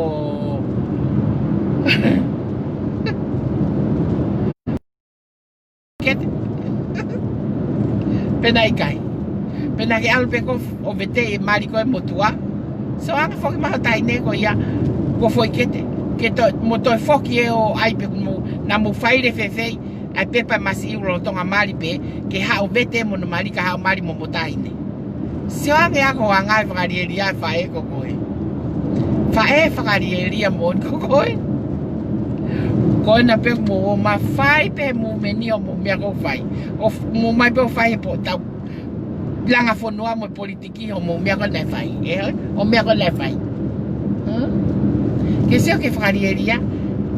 Kete. Pea naʻe ʻikai. Pea naʻa ke ʻalu pē ko ʻo vete e mali ko e motuʻa. So anga foki mai ho taʻahine ko ia ko foʻi kete. Ke to, mo toe foki ē ʻo ʻai pē ko mo, naʻa mo fai le fefei. ʻAi pepa masiʻi ʻi lolotonga mali pē, ke haʻu vete mo hono mali ka haʻu mali mo mo taʻahine. Sio ange ʻa ko e anga e fakalielia e faʻē ko koe. Faʻē fakalielia moʻoni ko koe. Ko ena pē mo ō mai fai pē mo meni ʻo mo meʻa ko fai. ʻO f-, mo mai pē ʻo fai he po tau. Langa fonua mo e politiki ʻo mo meʻa ko ena ʻe fai. Ē, ʻo meʻa ko ena ʻe fai. Hmm? Ke sio ki he fakalielia.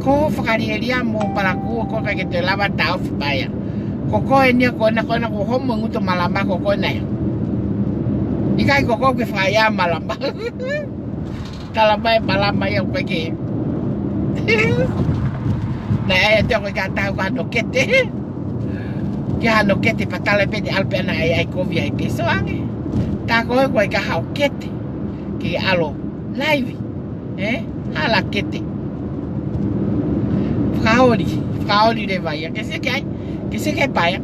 Ko e fakalielia mo palakū ʻoku ʻikai ke toe lava taʻofi paea. Ko koe eni ko ena ko ena ko homo ngutu Malama ko koe ena. ʻIkai ko koe ke fai ʻa Malama. Tala mai Malama ia ʻoku ʻikai ke. Naʻe ʻai atu ko e ka tau ka no kete. Ke hano kete pea tala pē te ʻalu pē ʻana ʻai ʻai kovi ai pē so ange. Ka ko e, ko e ka hao kete, ke ʻalu laivi, ē? Hala kete. Fakaoli, fakaoli leva ia. Ke sio ki ai, ke sio ki ai Paea.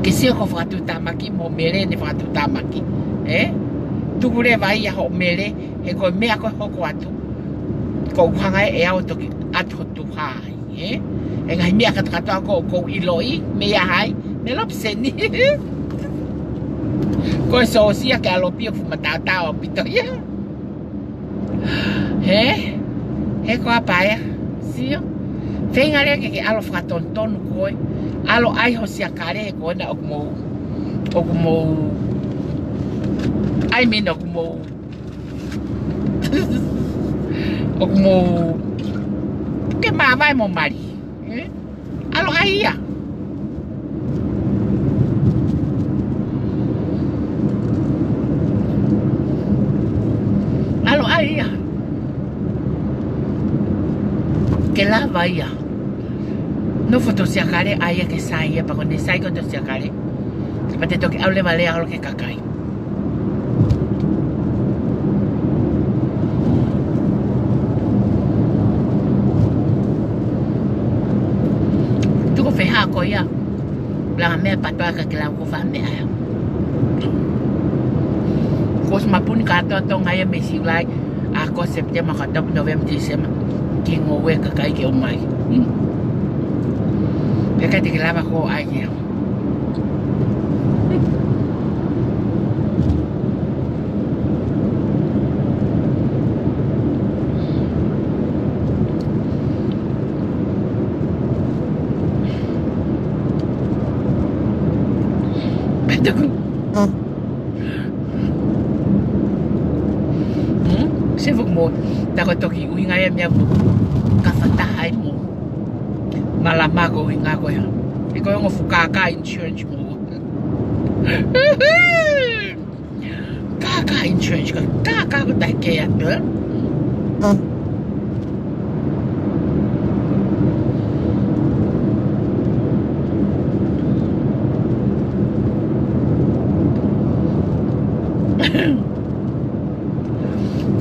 Ke sio ko e fakatuʻutāmaki mo e mele ne fakatuʻutāmaki, ē? Tuku leva ia hoʻo mele, he ko e meʻa ko ē hoko atu. Ko u hanga ē ʻe au ʻo toki ʻatu hoku tuha ai, ē? ʻE ngaahi meʻa kātoa kātoa ko, ko u ʻiloʻi, meʻa hai, mele pē seni. Ko e sōsia ke ʻalu pē ʻo fuʻu mataotao ʻaupito ia. Hē? He ko e Paea, sio. Feinga leva ke ke ʻalu fakatonutonu koe. ʻAlu ʻai ho siakale ko ena ʻoku mou, ʻoku mou, I mean ʻoku mou, ʻoku mou, ke māvae mo mali. Ē? ʻAlu ʻai ia. ʻAlu ʻai ia. Ke lava ia. Nofo ho siakale ʻai ia ke sai ia, pea ko ʻene sai ko ē ho siakale, pea te toki ʻalu leva lea holo ki he kakai. Tuku fēhā ko ia. Langa meʻa patoa ka ke lau ko fā meʻa ia. Ko e mapuni kātoa Tonga ia mei Siulai, ʻAokosi, Sepitema, ʻOkatopa, Nōvema, Tīsema. Ki ngoue kakai ke ʻomai. Hmm. Pea ka te ke lava ko ai ia. Pea tuku. Hmm? Se fuʻu mo, tā ko e toki ʻuhinga ia meʻa mo, ka fataha ai mo. Mālama ko e ʻuhinga ko ia. ʻE ko e ongo fuʻu kākā insurance mo. Kākā insurance ko, kākā ko tahi ke atu, ē?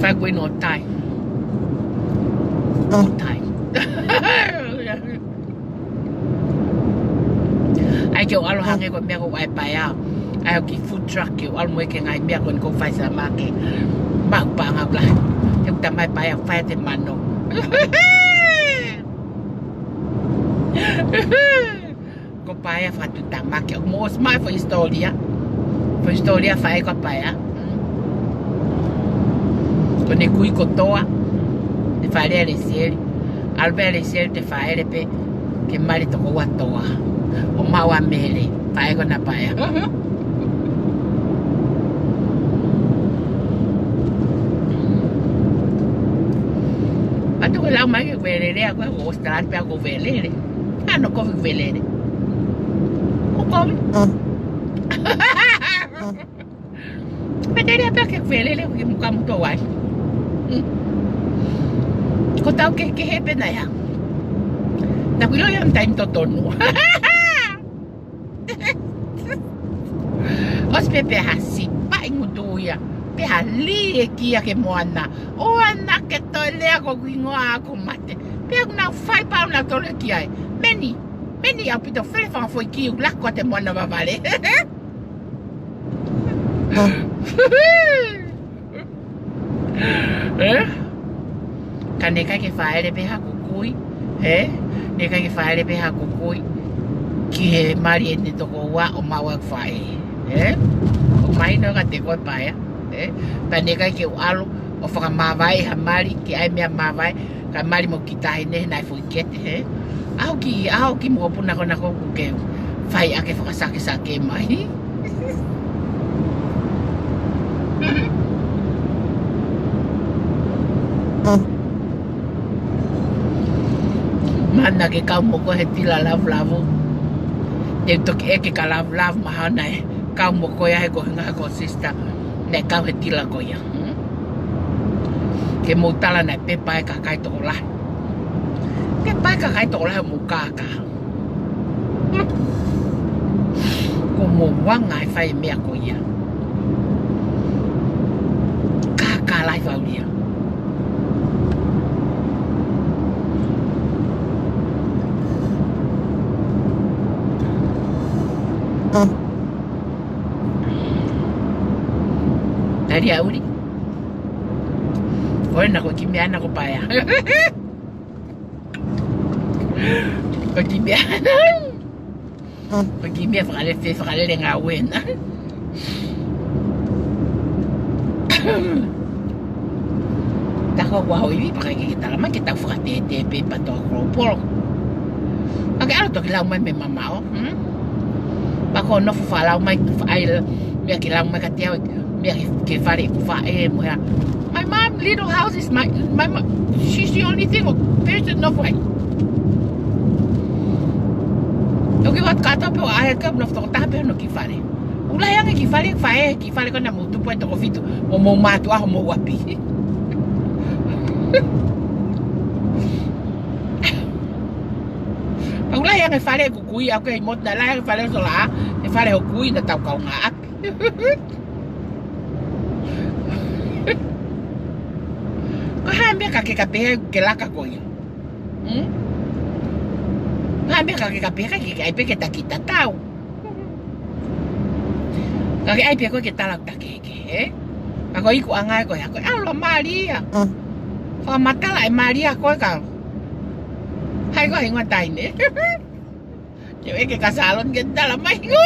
Fai ko ē ʻo tai. ʻO tai. ʻAi ke u ʻalu hangē ko e meʻa ko ē ʻa e Paea. ʻAi ʻo ki food truck ke u ʻalu mo e ke ngaahi meʻa ko eni ko fai sa make. Mau paʻanga ʻoku lahi. He ʻoku talamai ʻe Paea fai te mano. Ko Paea fakatuʻutāmaki. ʻOku mou ʻosi maʻu e foʻi hisitōlia. Foʻi hisitōlia faʻē ko ē ʻa Paea. Ko ʻene kui ko Toa, te fāʻele ʻa Lesieli. ʻAlu pē ʻa Lesieli te fāʻele pē ke mali tokoua Toa. ʻO maʻu ʻa Mele, faʻē ko ena ʻa Paea. Pea tuku lau mai ke u velele, ʻa ko e ko ʻOsitalani pē ʻoku ou velele. ʻAno kovi ku velele. Ko kovi. Pea te lea pē ke ku velele ke muka muto wai. Ko tau kehekehe pē nai ha. Naʻa ku ʻilo ia ʻa e taimi totonu. ʻOsi pē pea ha sipaʻi ngutu ia. Pea ha lī e kia ke moana. ʻO ana ke toe lea ko ʻeku hingoa ʻaku mate. Pea ʻoku nau fai pau nau tole ki ai. Meni, meni ʻaupito fele fanga foʻi kiu lako ʻa te moana vavale. Ē? Ka naʻe ʻikai ke fāʻele pē haku kui, ē? Naʻe ʻikai ke fāʻele pē haku kui ki he mali ʻene tokoua ʻo maʻu ʻeku faʻē, ē? ʻOku mahino ka te koe Paea, ē? Pea naʻe ʻikai ke u ʻalu ʻo fakamāvae ha mali, ke ʻai meʻa māvae, ka mali mo ki tahi ne, naʻe foʻi kete, ē? ʻAho ki, ʻaho ki mokopuna ko ena ko ē ʻoku ke fai ʻa e fakasakesake mai. Mana ke kau mo koe he tila lavulavu. Te u toki ʻeke ka lavulavu mahalo naʻe kau mo koe ia he ko e ʻuhinga ko e sister naʻe kau he tila ko ia. Hmm? Ke mou tala naʻe pepa e kakai tokolahi. Pepa e kakai tokolahi ʻo mou kākā. Ko mo wanga e fai e meʻa ko ia. Ka ka lai faulia. Tali a uli. Ko ena ko e kiʻi meʻa ena ko Paea. Ko e kiʻi meʻa ena. Ko e kiʻi meʻa fakalele, fakalele ngāue ena. Tako kua hoi vi paka ke tala mai ke tau fakatete pe pato kropolo. Ake alo toki lau mai me mamao. Hmm? Pako nofo falau mai, ai meʻa ke lau mai ka te au, meʻa ke, ke fale ku fa e mo ia. My mom little house is my, my mom, she's the only thing of person of white. Toki wat kata pe o ahe ka nofo toko taha pe no ki fale. Ula yang ki fale, fae, ki fale ko na mo tupu e toko fitu, mo mo matu aho mo wapi. Ula yang e fale ku kui, aku e mot na la yang e fale sola, e fale ho kui na tau kau nga api. Ko ha meʻa ka ke ka pehē ke laka ko ia. Hmm? Ha meʻa ka ke ka pehē ka ke ai pe ke taki tatau. Ka ke ai pe ko ke tala ta ke ke, eh? Ka ko iku angai ko ia, ko e alo Malia. Fakamatala e Malia ko e ka. Hai ko hingoa taine. Ke eke ka salon ke tala mai ko.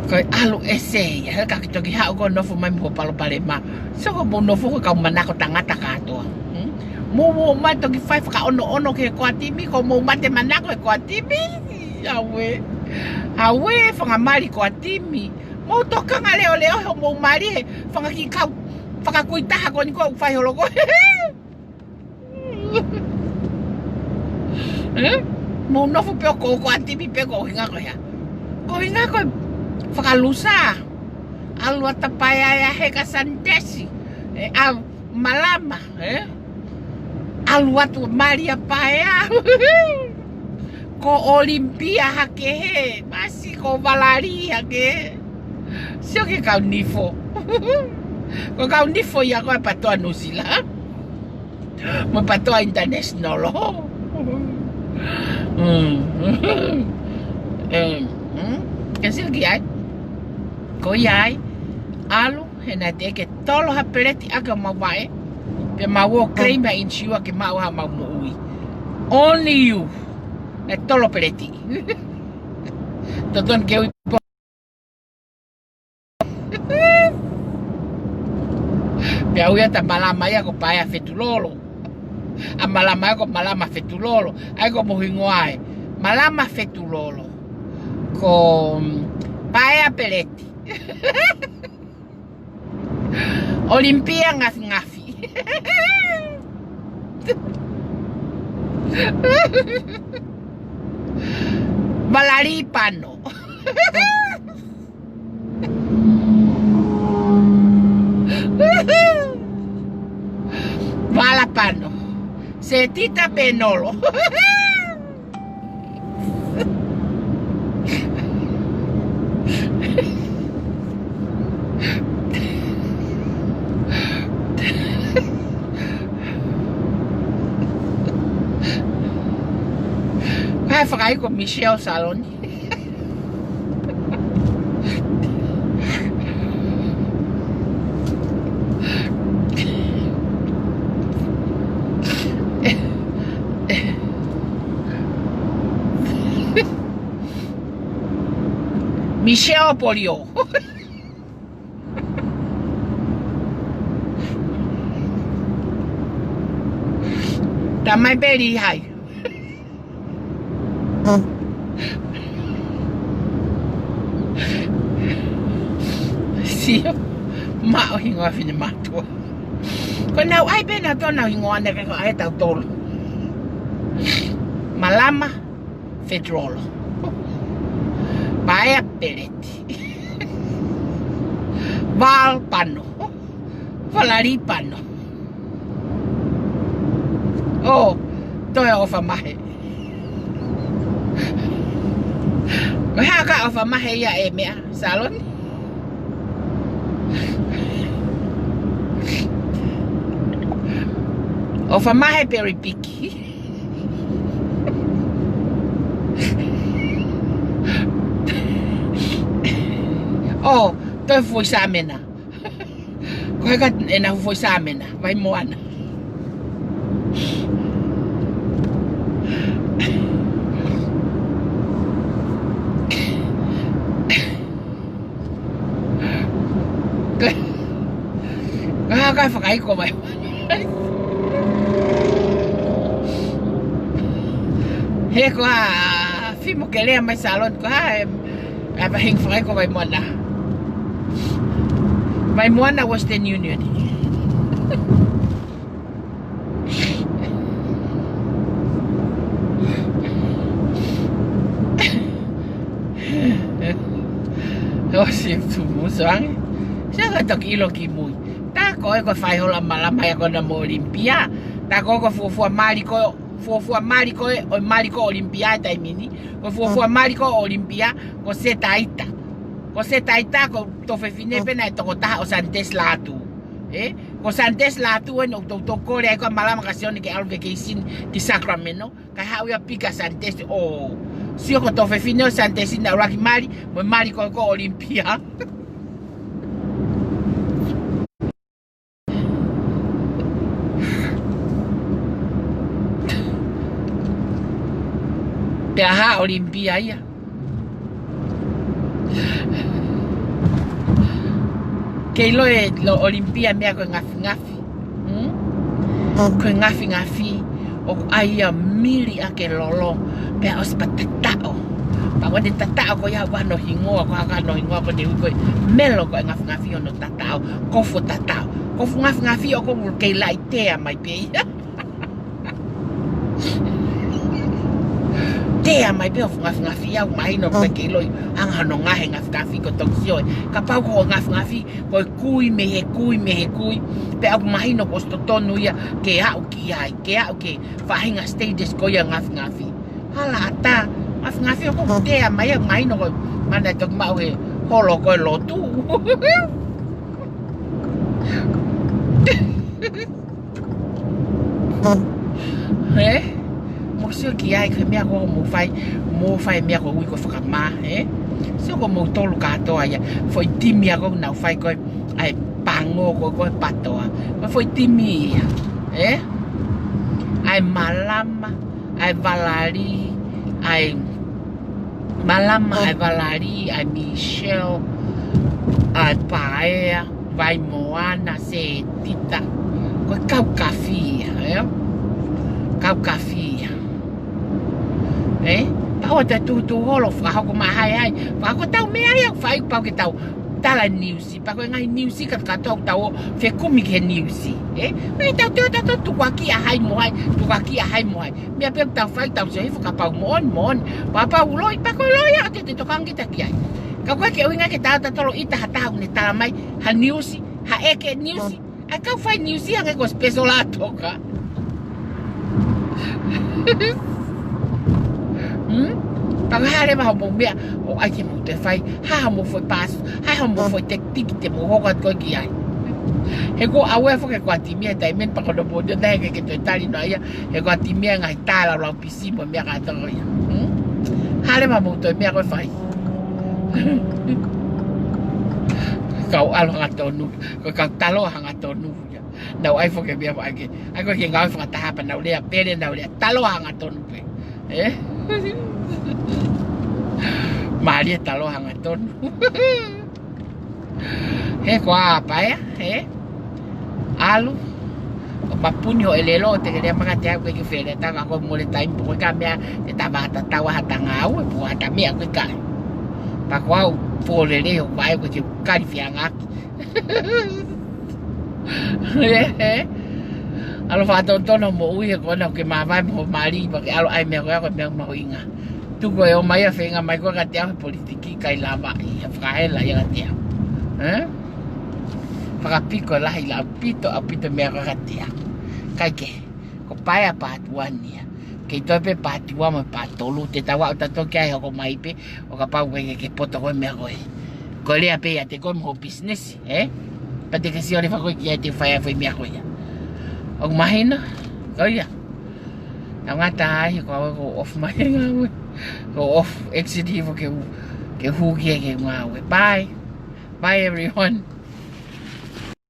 Ko e alu ese ia, he ka ki toki haʻu ko nofo mai mo palopalema. So ko mo nofo ko kau manako tangata kātoa. Hmm? Mo mo mai toki fai fakaono ono ke ko a timi, ko mo mate manako e ko a timi. Aue. Aue, fanga mali ko a timi. Mo tokanga leoleo he mo mali he fanga ki kau, fakakui taha ko ni ko fai holo ko. Eh? Mo nofo pe o ko, ko a timi pe ko hinga ko ia. Ko hinga ko fakalusa. Alu ata Paea ia he ka Santesi. Eh, a Malama, eh? Alu atu Malia Paea. Ko Olimpia hake he, masi ko Valali hake. Sio ke kau nifo. Ko kau nifo ia ko e patoa Nusila. Mo patoa international. Hmm. Em, hmm? Ke sio ki ai. Ko ia ai. Alu, he na te ke tolo ha peleti ake o mau vae. Pe mau o claim ha insure ke mau ha mau moʻui. Only you. Na tolo peleti. Toton ke ui po. Pea ui ata Malama ia ko Paea Fetulolo. A Malama ia ko Malama Fetulolo. Ai ko mo hingoa e. Malama Fetulolo. Ko, mm, Paea Peleti. Olimpia ngafingafi. Valali Pano. Vala Pano. Setita Penolo. Kae fakaiko Michelle Saloni. Michelle Polio. Tamai peli hai. Sio, maʻu hingoa fine matua. Ko nau ai pē na tona hingoa ne ke ko ai tau tolu. Malama Fetulolo. Paea Peleti. Val Pano. Valali Pano. Oh, Toe ʻofa mahe. Ko e hā ka ʻofa mahe ia e meʻa, Saloni? ʻOfa mahe pe ʻoku piki. ʻO, toe fufū ʻi Sāmena. Ko e hā ʻena fufū ʻi Sāmena, Vaimoana. Ko e, ko e hā ka fakaiko mai. He ko e hā, fimo ke lea mai Saloni, ko e hā e, e faʻahinga fakaiko Vaimoana. Vaimoana Western Union. ʻOsi tumu soangi. Sia ka toki ʻilo ki mui. Tā ko e ko e faihola malama ia ko ena mo Olympia. Tā ko e ko e fuofua mali ko, fuofua mali ko e, ʻo e mali ko Olympia taimi ni. Ko e fuofua mali ko Olympia, ko Setaita. Ko Setaita ko e tuofefine pē naʻe tokotaha ʻo Santes Lātū. Ē? Ko Santes Lātū eni ʻoku toutou kole ai ko e malama ka Sione ke ʻalu vacation ki Sacramento. Kae haʻu ia pika Santes ʻo sio ko e tuofefine ʻo Santes naʻe ʻuluaki mali, mo e mali ko e ko Olympia. Pea hā Olympia ia. Kei ʻilo ʻe Olympia meʻa ko e ngafingafi. Hmm? Ko e ngafingafi, ʻoku ʻai ia mili ʻa e lolo, pea ʻosi pea tataʻo. Pea ko ʻene tataʻo ko ia ʻoku ʻi ai hono hingoa, ko e hā hono hingoa ko ʻene ui ko e melo ko e ngafingafi hono tataʻo, kofu tataʻo. Kofu ngafingafi ʻoku kei laʻi tea mai pē ia. Tea mai pē ʻo ngafingafi au mahino ko e kei ʻilo ʻi anga hono ngahe ngafingafi ko e toki sio ē. Kapau ko e ngafingafi, ko e kui mei he kui, mei he kui. Pea ʻoku mahino kuo ʻosi totonu ia ke aʻu ki ai, ke aʻu ki he faʻahinga status ko ia ngafingafi. Hala ʻatā, ngafingafi ʻoku tea mai ia mahino ko e mana toki maʻu he holo ko e lotu. Ē? Mou sio ki ai, ko e meʻa ko ē mou fai, mou fai meʻa ko ē ui ko e fakamā, ē? Sio ko moutolu kātoa ia, foʻi timi ia ko ē naʻa nau fai ko ē, ʻa e pango ko ē, ko e patoa. Ko e foʻi timi ia, ē? ʻA e malama, ʻa e valali, ʻa e malama, ʻa e valali, ʻa e Michelle, ʻa e paea, Vaimoana, Setita. Ko e kau kafi ia, ē? Kau kafi ia. Ē? Pau ʻa e tutu holo, fakahoko mai hai hai. Fakahoko tau meʻa ia, fai pau ke tau tala niusi. Pea ko e ngaahi niusi kātoa ʻoku tau ō fekumi ki he niusi. Ē? Mei tau te ō tautolu tukuakiʻi ʻa hai mo hai, tukuakiʻi ʻa hai mo hai. Meʻa pē ʻoku tau fai, tau sio hifo kapau moʻoni, moʻoni. Pea kapau ʻoku loi, pea ko e loi ʻa te te tokanga kita ki ai. Ka ko e ke ʻuhinga ke tau tautolu ʻita ha taha ʻoku ne tala mai, ha niusi, ha ʻeke niusi. ʻA e kau fai niusi hangē ko e special ʻa toka. Hmm? Pea ko e hā leva hoʻomou meʻa, ʻoku ʻai ke mou toe fai, hā hoʻomou foʻi paasi, hā hoʻomou foʻi tekitiki te mou hoko atu ko ē ki ai. He ko au ē foki ko e timi ē taimi ni pea ko hono moʻoni ʻo tahe ke ke toe tali noa ia, he ko e timi ē ngaahi tālaulau pisi mo e meʻa kātoa ia. Hmm? Hā leva mou toe meʻa ko ē fai. Kau ʻalu hangatonu, ko e kau taloa hangatonu ia. Nau ʻai foki meʻa mo ʻai ke, ʻai ko ē ke ngāue fakataha pea nau lea pele, nau lea taloa hangatonu pē. Ē? Mālie taloa hangatonu. He ko ā paea, ē? ʻAlu. ʻO mapuni ho ʻelelo, ʻo te ke lea maka te au ke ke fele, tā ka ko e mole taimi pē ko e ka meʻa, te ta vata tau ha tangau, ē pua ta meʻa ko e kai. Pea ko au, pō lele ho vae ko e ke kali fiangaki. Ē, ē. ʻAlu fakatonutonu moʻui he ko ena ke māvae mo ho mali, pea ke ʻalu ʻai meʻa ko ia ko e meʻa mahuʻinga. Tuku e ō mai ʻa feinga mai ko ē ka te au he politiki kai lava ʻi he fakahela ia ka te au. Ē? Fakapiko lahi la pito ʻaupito meʻa ko ē ka te au. Kai ke, ko paea pātuani ia. Kei toe pē part two mo part three, te tau aʻu tautolu ki ai, hoko mai pē, ʻo kapau ʻoku ʻikai ke poto koe meʻa ko ē. Ko e lea pē ʻiate koe mo hoʻo business, ē? Pea te ke sio leva koe ki ai te u fai ai e foʻi meʻa ko ia. ʻOku mahino? Ko ia. Tau ngata ai, ko au ʻoku ou off mai e ngāue. ʻOku ou off, exit hifo ke u, ke u hū ki he ngāue. Bye. Bye everyone.